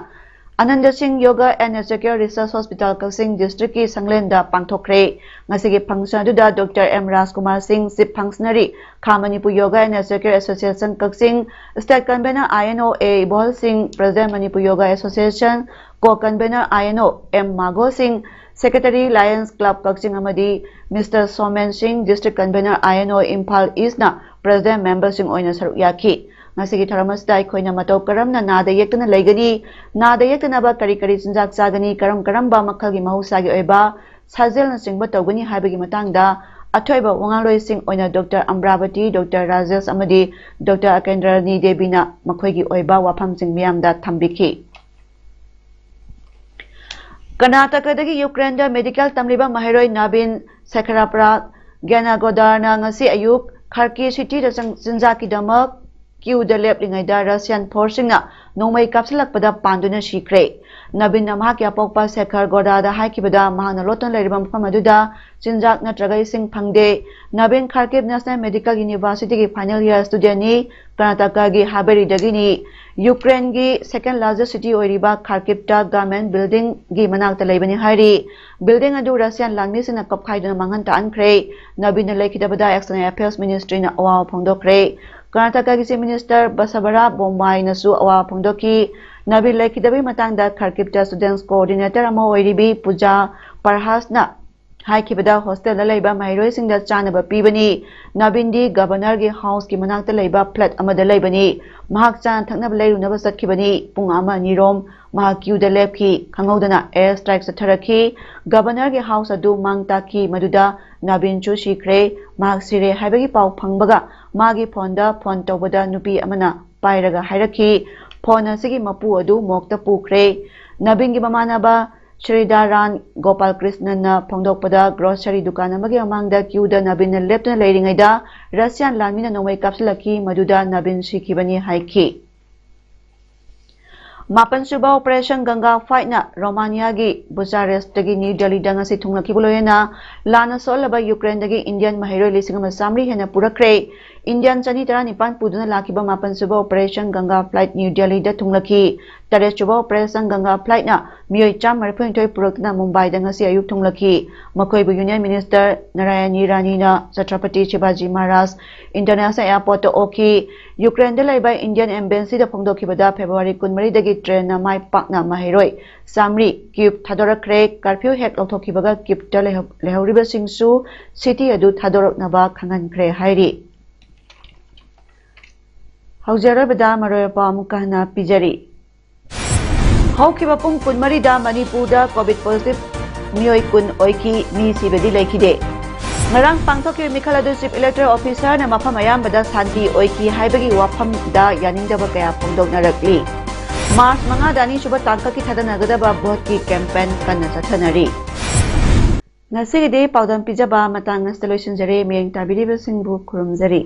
ꯑꯅꯟꯗ ꯁꯤꯡ Yoga and Nature Care Research Hospital ꯀꯛꯆꯤꯡ districtꯀꯤ ꯁꯪꯂꯦꯟꯗ ꯄꯥꯡꯊꯣꯛꯈ꯭ꯔꯦ꯫ ꯉꯁꯤꯒꯤ function ꯑꯗꯨꯗ Doctor M Rajkumar Singh, Chief Functionary, Khah Manipur Yoga and Nature Care Association Kakching, State Convener I N O A ꯏꯕꯣꯍꯜ ꯁꯤꯡ, President Manipur Yoga Association, Co-Convener I N O M ꯃꯥꯒꯣ ꯁꯤꯡ, Secretary Lions Club ꯀꯛꯆꯤꯡ ꯑꯃꯗꯤ Mister Somen Singh, District Convener I N O Imphal Eastꯅ President memberꯁꯤꯡ ꯑꯣꯏꯅ ꯁꯔꯨꯛ ꯌꯥꯈꯤ꯫ ꯉꯁꯤꯒꯤ ꯊꯧꯔꯝ ꯑꯁꯤꯗ ꯑꯩꯈꯣꯏꯅ ꯃꯇꯧ ꯀꯔꯝꯅ ꯅꯥꯗ ꯌꯦꯛꯇꯅ ꯂꯩꯒꯅꯤ, ꯅꯥꯗ ꯌꯦꯛꯇꯅꯕ ꯀꯔꯤ ꯀꯔꯤ ꯆꯤꯟꯖꯥꯛ ꯆꯥꯒꯅꯤ, ꯀꯔꯝ ꯀꯔꯝꯕ ꯃꯈꯜꯒꯤ ꯃꯍꯧꯁꯥꯒꯤ ꯑꯣꯏꯕ ꯁꯥꯖꯦꯜꯅꯆꯤꯡꯕ ꯇꯧꯒꯅꯤ ꯍꯥꯏꯕꯒꯤ ꯃꯇꯥꯡꯗ ꯑꯊꯣꯏꯕ ꯋꯥꯉꯥꯡꯂꯣꯏꯁꯤꯡ ꯑꯣꯏꯅ Doctor ꯑꯝꯕ꯭ꯔꯥꯕꯇꯤ, Doctor ꯔꯥꯖꯦꯁ ꯑꯃꯗꯤ Doctor ꯑꯀꯦꯟꯗ꯭ꯔꯅꯤ ꯗꯦꯕꯤꯅ ꯃꯈꯣꯏꯒꯤ ꯑꯣꯏꯕ ꯋꯥꯐꯝꯁꯤꯡ ꯃꯤꯌꯥꯝꯗ ꯊꯝꯕꯤꯈꯤ꯫ ꯀꯔꯅꯥꯇꯀꯗꯒꯤ ꯌꯨꯀ꯭ꯔꯦꯟꯗ medical ꯇꯝꯂꯤꯕ ꯃꯍꯩꯔꯣꯏ ꯅꯥꯕꯤꯟ ꯁꯦꯈꯔꯥꯄ꯭ꯔꯥ ꯒ꯭ꯌꯥꯅꯥꯒꯣꯗꯥꯔꯅ ꯉꯁꯤ ꯑꯌꯨꯛ ꯈꯥꯔꯀꯤ cityꯗ ꯆꯪ-, ꯆꯤꯟꯖꯥꯛꯀꯤꯗꯃꯛ queueꯗ ꯂꯦꯞꯂꯤꯉꯩꯗ Russian forceꯁꯤꯡꯅ ꯅꯣꯡꯃꯩ ꯀꯥꯞꯁꯤꯜꯂꯛꯄꯗ ꯄꯥꯟꯗꯨꯅ ꯁꯤꯈ꯭ꯔꯦ꯫ ꯅꯕꯤꯟꯅ ꯃꯍꯥꯛꯀꯤ ꯑꯄꯣꯛꯄ ꯁꯦꯈꯔ ꯒꯣꯗꯥꯗ ꯍꯥꯏꯈꯤꯕꯗ ꯃꯍꯥꯛꯅ ꯂꯣꯠꯇꯨꯅ ꯂꯩꯔꯤꯕ ꯃꯐꯝ ꯑꯗꯨꯗ ꯆꯤꯟꯖꯥꯛ ꯅꯠꯇ꯭ꯔꯒ ꯏꯁꯤꯡ ꯐꯪꯗꯦ꯫ ꯅꯕꯤꯟ ꯈꯥꯔꯀꯤꯚ National Medical Universityꯒꯤ final year studentꯅꯤ꯫ ꯀꯔꯅꯥꯇꯀꯥꯒꯤ ꯍꯥꯕꯦꯔꯤꯗꯒꯤꯅꯤ꯫ ꯌꯨꯀ꯭ꯔꯦꯟꯒꯤ second largest city ꯑꯣꯏꯔꯤꯕ ꯈꯥꯔꯀꯤꯚꯇ government buildingꯒꯤ ꯃꯅꯥꯛꯇ ꯂꯩꯕꯅꯤ ꯍꯥꯏꯔꯤ꯫ Building ꯑꯗꯨ Russian ꯂꯥꯟꯃꯤꯁꯤꯡꯅ ꯀꯞꯈꯥꯏꯗꯨꯅ ꯃꯥꯡꯍꯟ ꯇꯥꯛꯍꯟꯈ꯭ꯔꯦ꯫ ꯅꯕꯤꯟꯅ ꯂꯩꯈꯤꯗꯕꯗ External Affairs Ministryꯅ ꯑꯋꯥꯕ ꯐꯣꯡꯗꯣꯛꯈ꯭ꯔꯦ꯫ ꯀꯔꯅꯥꯇꯀꯥꯒꯤ Chief Minister ꯕꯁꯕꯥꯔꯥ ꯕꯣꯝꯃꯥꯏꯅꯁꯨ ꯑꯋꯥꯕ ꯐꯣꯡꯗꯣꯛꯈꯤ꯫ ꯅꯕꯤꯟ ꯂꯩꯈꯤꯗꯕꯒꯤ ꯃꯇꯥꯡꯗ ꯈꯥꯔꯀꯤꯚꯇ students coordinator ꯑꯃ ꯑꯣꯏꯔꯤꯕꯤ ꯄꯨꯖꯥ ꯄꯔꯍꯥꯁꯅ ꯍꯥꯏꯈꯤꯕꯗ hostelꯗ ꯂꯩꯕ ꯃꯍꯩꯔꯣꯏꯁꯤꯡꯗ ꯆꯥꯅꯕ ꯄꯤꯕꯅꯤ꯫ ꯅꯕꯤꯟꯗꯤ governorꯒꯤ houseꯀꯤ ꯃꯅꯥꯛꯇ ꯂꯩꯕ flat ꯑꯃꯗ ꯂꯩꯕꯅꯤ꯫ ꯃꯍꯥꯛ ꯆꯥꯅ ꯊꯛꯅꯕ ꯂꯩꯔꯨꯅꯕ ꯆꯠꯈꯤꯕꯅꯤ꯫ ꯄꯨꯡ ꯑꯃ ꯑꯅꯤꯔꯣꯝ ꯃꯍꯥꯛ queueꯗ ꯂꯦꯞꯈꯤ꯫ ꯈꯪꯍꯧꯗꯅ air strike ꯆꯠꯊꯔꯛꯈꯤ꯫ Governorꯒꯤ house ꯑꯗꯨ ꯃꯥꯡ ꯇꯥꯛꯈꯤ꯫ ꯃꯗꯨꯗ ꯅꯕꯤꯟꯁꯨ ꯁꯤꯈ꯭ꯔꯦ꯫ ꯃꯍꯥꯛ ꯁꯤꯔꯦ ꯍꯥꯏꯕꯒꯤ ꯄꯥꯎ ꯐꯪꯕꯒ ꯃꯥꯒꯤ phoneꯗ phone ꯇꯧꯕꯗ ꯅꯨꯄꯤ ꯑꯃꯅ ꯄꯥꯏꯔꯒ ꯍꯥꯏꯔꯛꯈꯤ, ꯐꯣꯟ ꯑꯁꯤꯒꯤ ꯃꯄꯨ ꯑꯗꯨ ꯃꯣꯛꯇ ꯄꯨꯈ꯭ꯔꯦ꯫ ꯅꯕꯤꯟꯒꯤ ꯃꯃꯥꯟꯅꯕ ꯁ꯭ꯔꯤꯗꯥꯔꯥꯟ ꯒꯣꯄꯥꯜ ꯀ꯭ꯔꯤꯁꯅꯟꯅ ꯐꯣꯡꯗꯣꯛꯄꯗ, ꯒ꯭ꯔꯣꯁꯔꯤ ꯗꯨꯀꯥꯟ ꯑꯃꯒꯤ ꯃꯃꯥꯡꯗ ꯀ꯭ꯌꯨꯗ ꯅꯕꯤꯟꯅ ꯂꯦꯞꯇꯨꯅ ꯂꯩꯔꯤꯉꯩꯗ ꯔꯁꯤꯌꯥꯟ ꯂꯥꯟꯃꯤꯅ ꯅꯣꯡꯃꯩ ꯀꯥꯞꯁꯤꯜꯂꯛꯈꯤ, ꯃꯗꯨꯗ ꯅꯕꯤꯟ ꯁꯤꯈꯤꯕꯅꯤ ꯍꯥꯏꯈꯤ꯫ ꯃꯥꯄꯟꯁꯨꯕ ꯑꯣꯄꯔꯦꯁꯟ ꯒꯪꯒꯥ ꯐ꯭ꯂꯥꯏꯠꯅ ꯔꯣꯃꯥꯅꯤꯌꯥꯒꯤ ꯕꯨꯆꯥꯔꯦꯁ꯭ꯠꯇꯒꯤ ꯅ꯭ꯌꯨ ꯗꯦꯜꯂꯤꯗ ꯉꯁꯤ ꯊꯨꯡꯂꯈꯤꯕ ꯂꯣꯏꯅꯅ ꯂꯥꯟꯅ ꯁꯣꯛꯍꯜꯂꯕ ꯌꯨꯀ꯭ꯔꯦꯟꯗꯒꯤ ꯏꯟꯗꯤꯌꯟ ꯃꯍꯩꯔꯣꯏ ꯂꯤꯁꯤꯡ ꯑꯃ ꯆꯥꯃꯔꯤ ꯍꯦꯟꯅ ꯄꯨꯔꯛꯈ꯭ꯔꯦ꯫ ꯏꯟꯗꯤꯌꯟ ꯆꯅꯤ ꯇꯔꯥꯅꯤꯄꯥꯟ ꯄꯨꯗꯨꯅ ꯂꯥꯛꯈꯤꯕ ꯃꯥꯄꯟꯁꯨꯕ ꯑꯣꯄꯔꯦꯁꯟ ꯒꯪꯒꯥ ꯐ꯭ꯂꯥꯏꯠ ꯅ꯭ꯌꯨ ꯗꯦꯜꯂꯤꯗ ꯊꯨꯡꯂꯈꯤ꯫ ꯇꯔꯦꯠꯁꯨꯕ ꯑꯣꯄꯔꯦꯁꯟ ꯒꯪꯒꯥ ꯐ꯭ꯂꯥꯏꯠꯅ ꯃꯤꯑꯣꯏ ꯆꯥꯝꯃ ꯃꯔꯤꯐꯨꯅꯤꯊꯣꯏ ꯄꯨꯔꯛꯇꯨꯅ ꯃꯨꯝꯕꯥꯏꯗ ꯉꯁꯤ ꯑꯌꯨꯛ ꯊꯨꯡꯂꯈꯤ꯫ ꯃꯈꯣꯏꯕꯨ union minister ꯅꯥꯔꯥꯌꯅꯤ ꯔꯥꯅꯤꯅ Chhatrapati ꯁꯤꯕꯥꯖꯤ Maharaj international ꯑꯦꯌꯔꯄꯣꯔꯠꯇ ꯑꯣꯛꯈꯤ꯫ ꯌꯨꯀ꯭ꯔꯦꯟꯗ ꯂꯩꯕ ꯏꯟꯗꯤꯌꯟ ꯑꯦꯝꯕꯦꯁꯤꯗ ꯐꯣꯡꯗꯣꯛꯈꯤꯕꯗ ꯐꯦꯕ꯭ꯔꯨꯋꯥꯔꯤ ꯀꯨꯟꯃꯔꯤꯗꯒꯤ ꯇ꯭ꯔꯦꯟꯅ ꯃꯥꯏ ꯄꯥꯛꯅ ꯃꯍꯩꯔꯣꯏ ꯆꯥꯃꯔꯤ ꯀ꯭ꯌꯨꯕ ꯊꯥꯗꯣꯔꯛꯈ꯭ꯔꯦ꯫ ꯀꯔꯐ꯭ꯌꯨ ꯍꯦꯛ ꯂꯧꯊꯣꯛꯈꯤꯕꯒ ꯀ꯭ꯌꯨꯕꯇ ꯂꯩꯍꯧ-, ꯂꯩꯍꯧꯔꯤꯕꯁꯤꯡꯁꯨ ꯁꯤꯇꯤ ꯑꯗꯨ ꯊꯥꯗꯣꯔꯛꯅꯕ ꯈꯪꯍꯟꯈ꯭ꯔꯦ ꯍꯥꯏꯔꯤ꯫ ꯍꯧꯖꯤꯛ ꯑꯔꯣꯏꯕꯗ ꯃꯔꯨꯑꯣꯏꯕ ꯄꯥꯎ ꯑꯃꯨꯛꯀ ꯍꯟꯅ ꯄꯤꯖꯔꯤ꯫ ꯍꯧꯈꯤꯕ ꯄꯨꯡ ꯀꯨꯟꯃꯔꯤꯗ ꯃꯅꯤꯄꯨꯔꯗ ꯀꯣꯚꯤꯗ ꯄꯣꯖꯤꯇꯤꯚ ꯃꯤꯑꯣꯏ ꯀꯨꯟ ꯑꯣꯏꯈꯤ, ꯃꯤ ꯁꯤꯕꯗꯤ ꯂꯩꯈꯤꯗꯦ꯫ ꯉꯔꯥꯡ ꯄꯥꯡꯊꯣꯛꯈꯤꯕ ꯃꯤꯈꯜ ꯑꯗꯨ ꯆꯤꯐ ꯏꯂꯦꯛꯇꯣꯔꯦꯜ ꯑꯣꯐꯤꯁꯥꯔꯅ ꯃꯐꯝ ꯑꯌꯥꯝꯕꯗ ꯁꯥꯟꯇꯤ ꯑꯣꯏꯈꯤ ꯍꯥꯏꯕꯒꯤ ꯋꯥꯐꯝꯗ ꯌꯥꯅꯤꯡꯗꯕ ꯀꯌꯥ ꯐꯣꯡꯗꯣꯛꯅꯔꯛꯂꯤ꯫ ꯃꯥꯔꯆ ꯃꯉꯥꯗ ꯑꯅꯤꯁꯨꯕ ꯇꯥꯡꯀꯛꯀꯤ ꯊꯥꯗꯅꯒꯗꯕ ꯚꯣꯠꯀꯤ ꯀꯦꯝꯄꯦꯟ ꯀꯟꯅ ꯆꯠꯊꯅꯔꯤ꯫ ꯉꯁꯤꯒꯤꯗꯤ ꯄꯥꯎꯗꯝ ꯄꯤꯖꯕ ꯃꯇꯥꯡ ꯑꯁꯤꯗ ꯂꯣꯏꯁꯤꯟꯖꯔꯦ꯫ ꯃꯤꯠꯌꯦꯡ ꯇꯥꯕꯤꯔꯤꯕꯁꯤꯡꯕꯨ ꯈꯨꯔꯨꯝꯖꯔꯤ꯫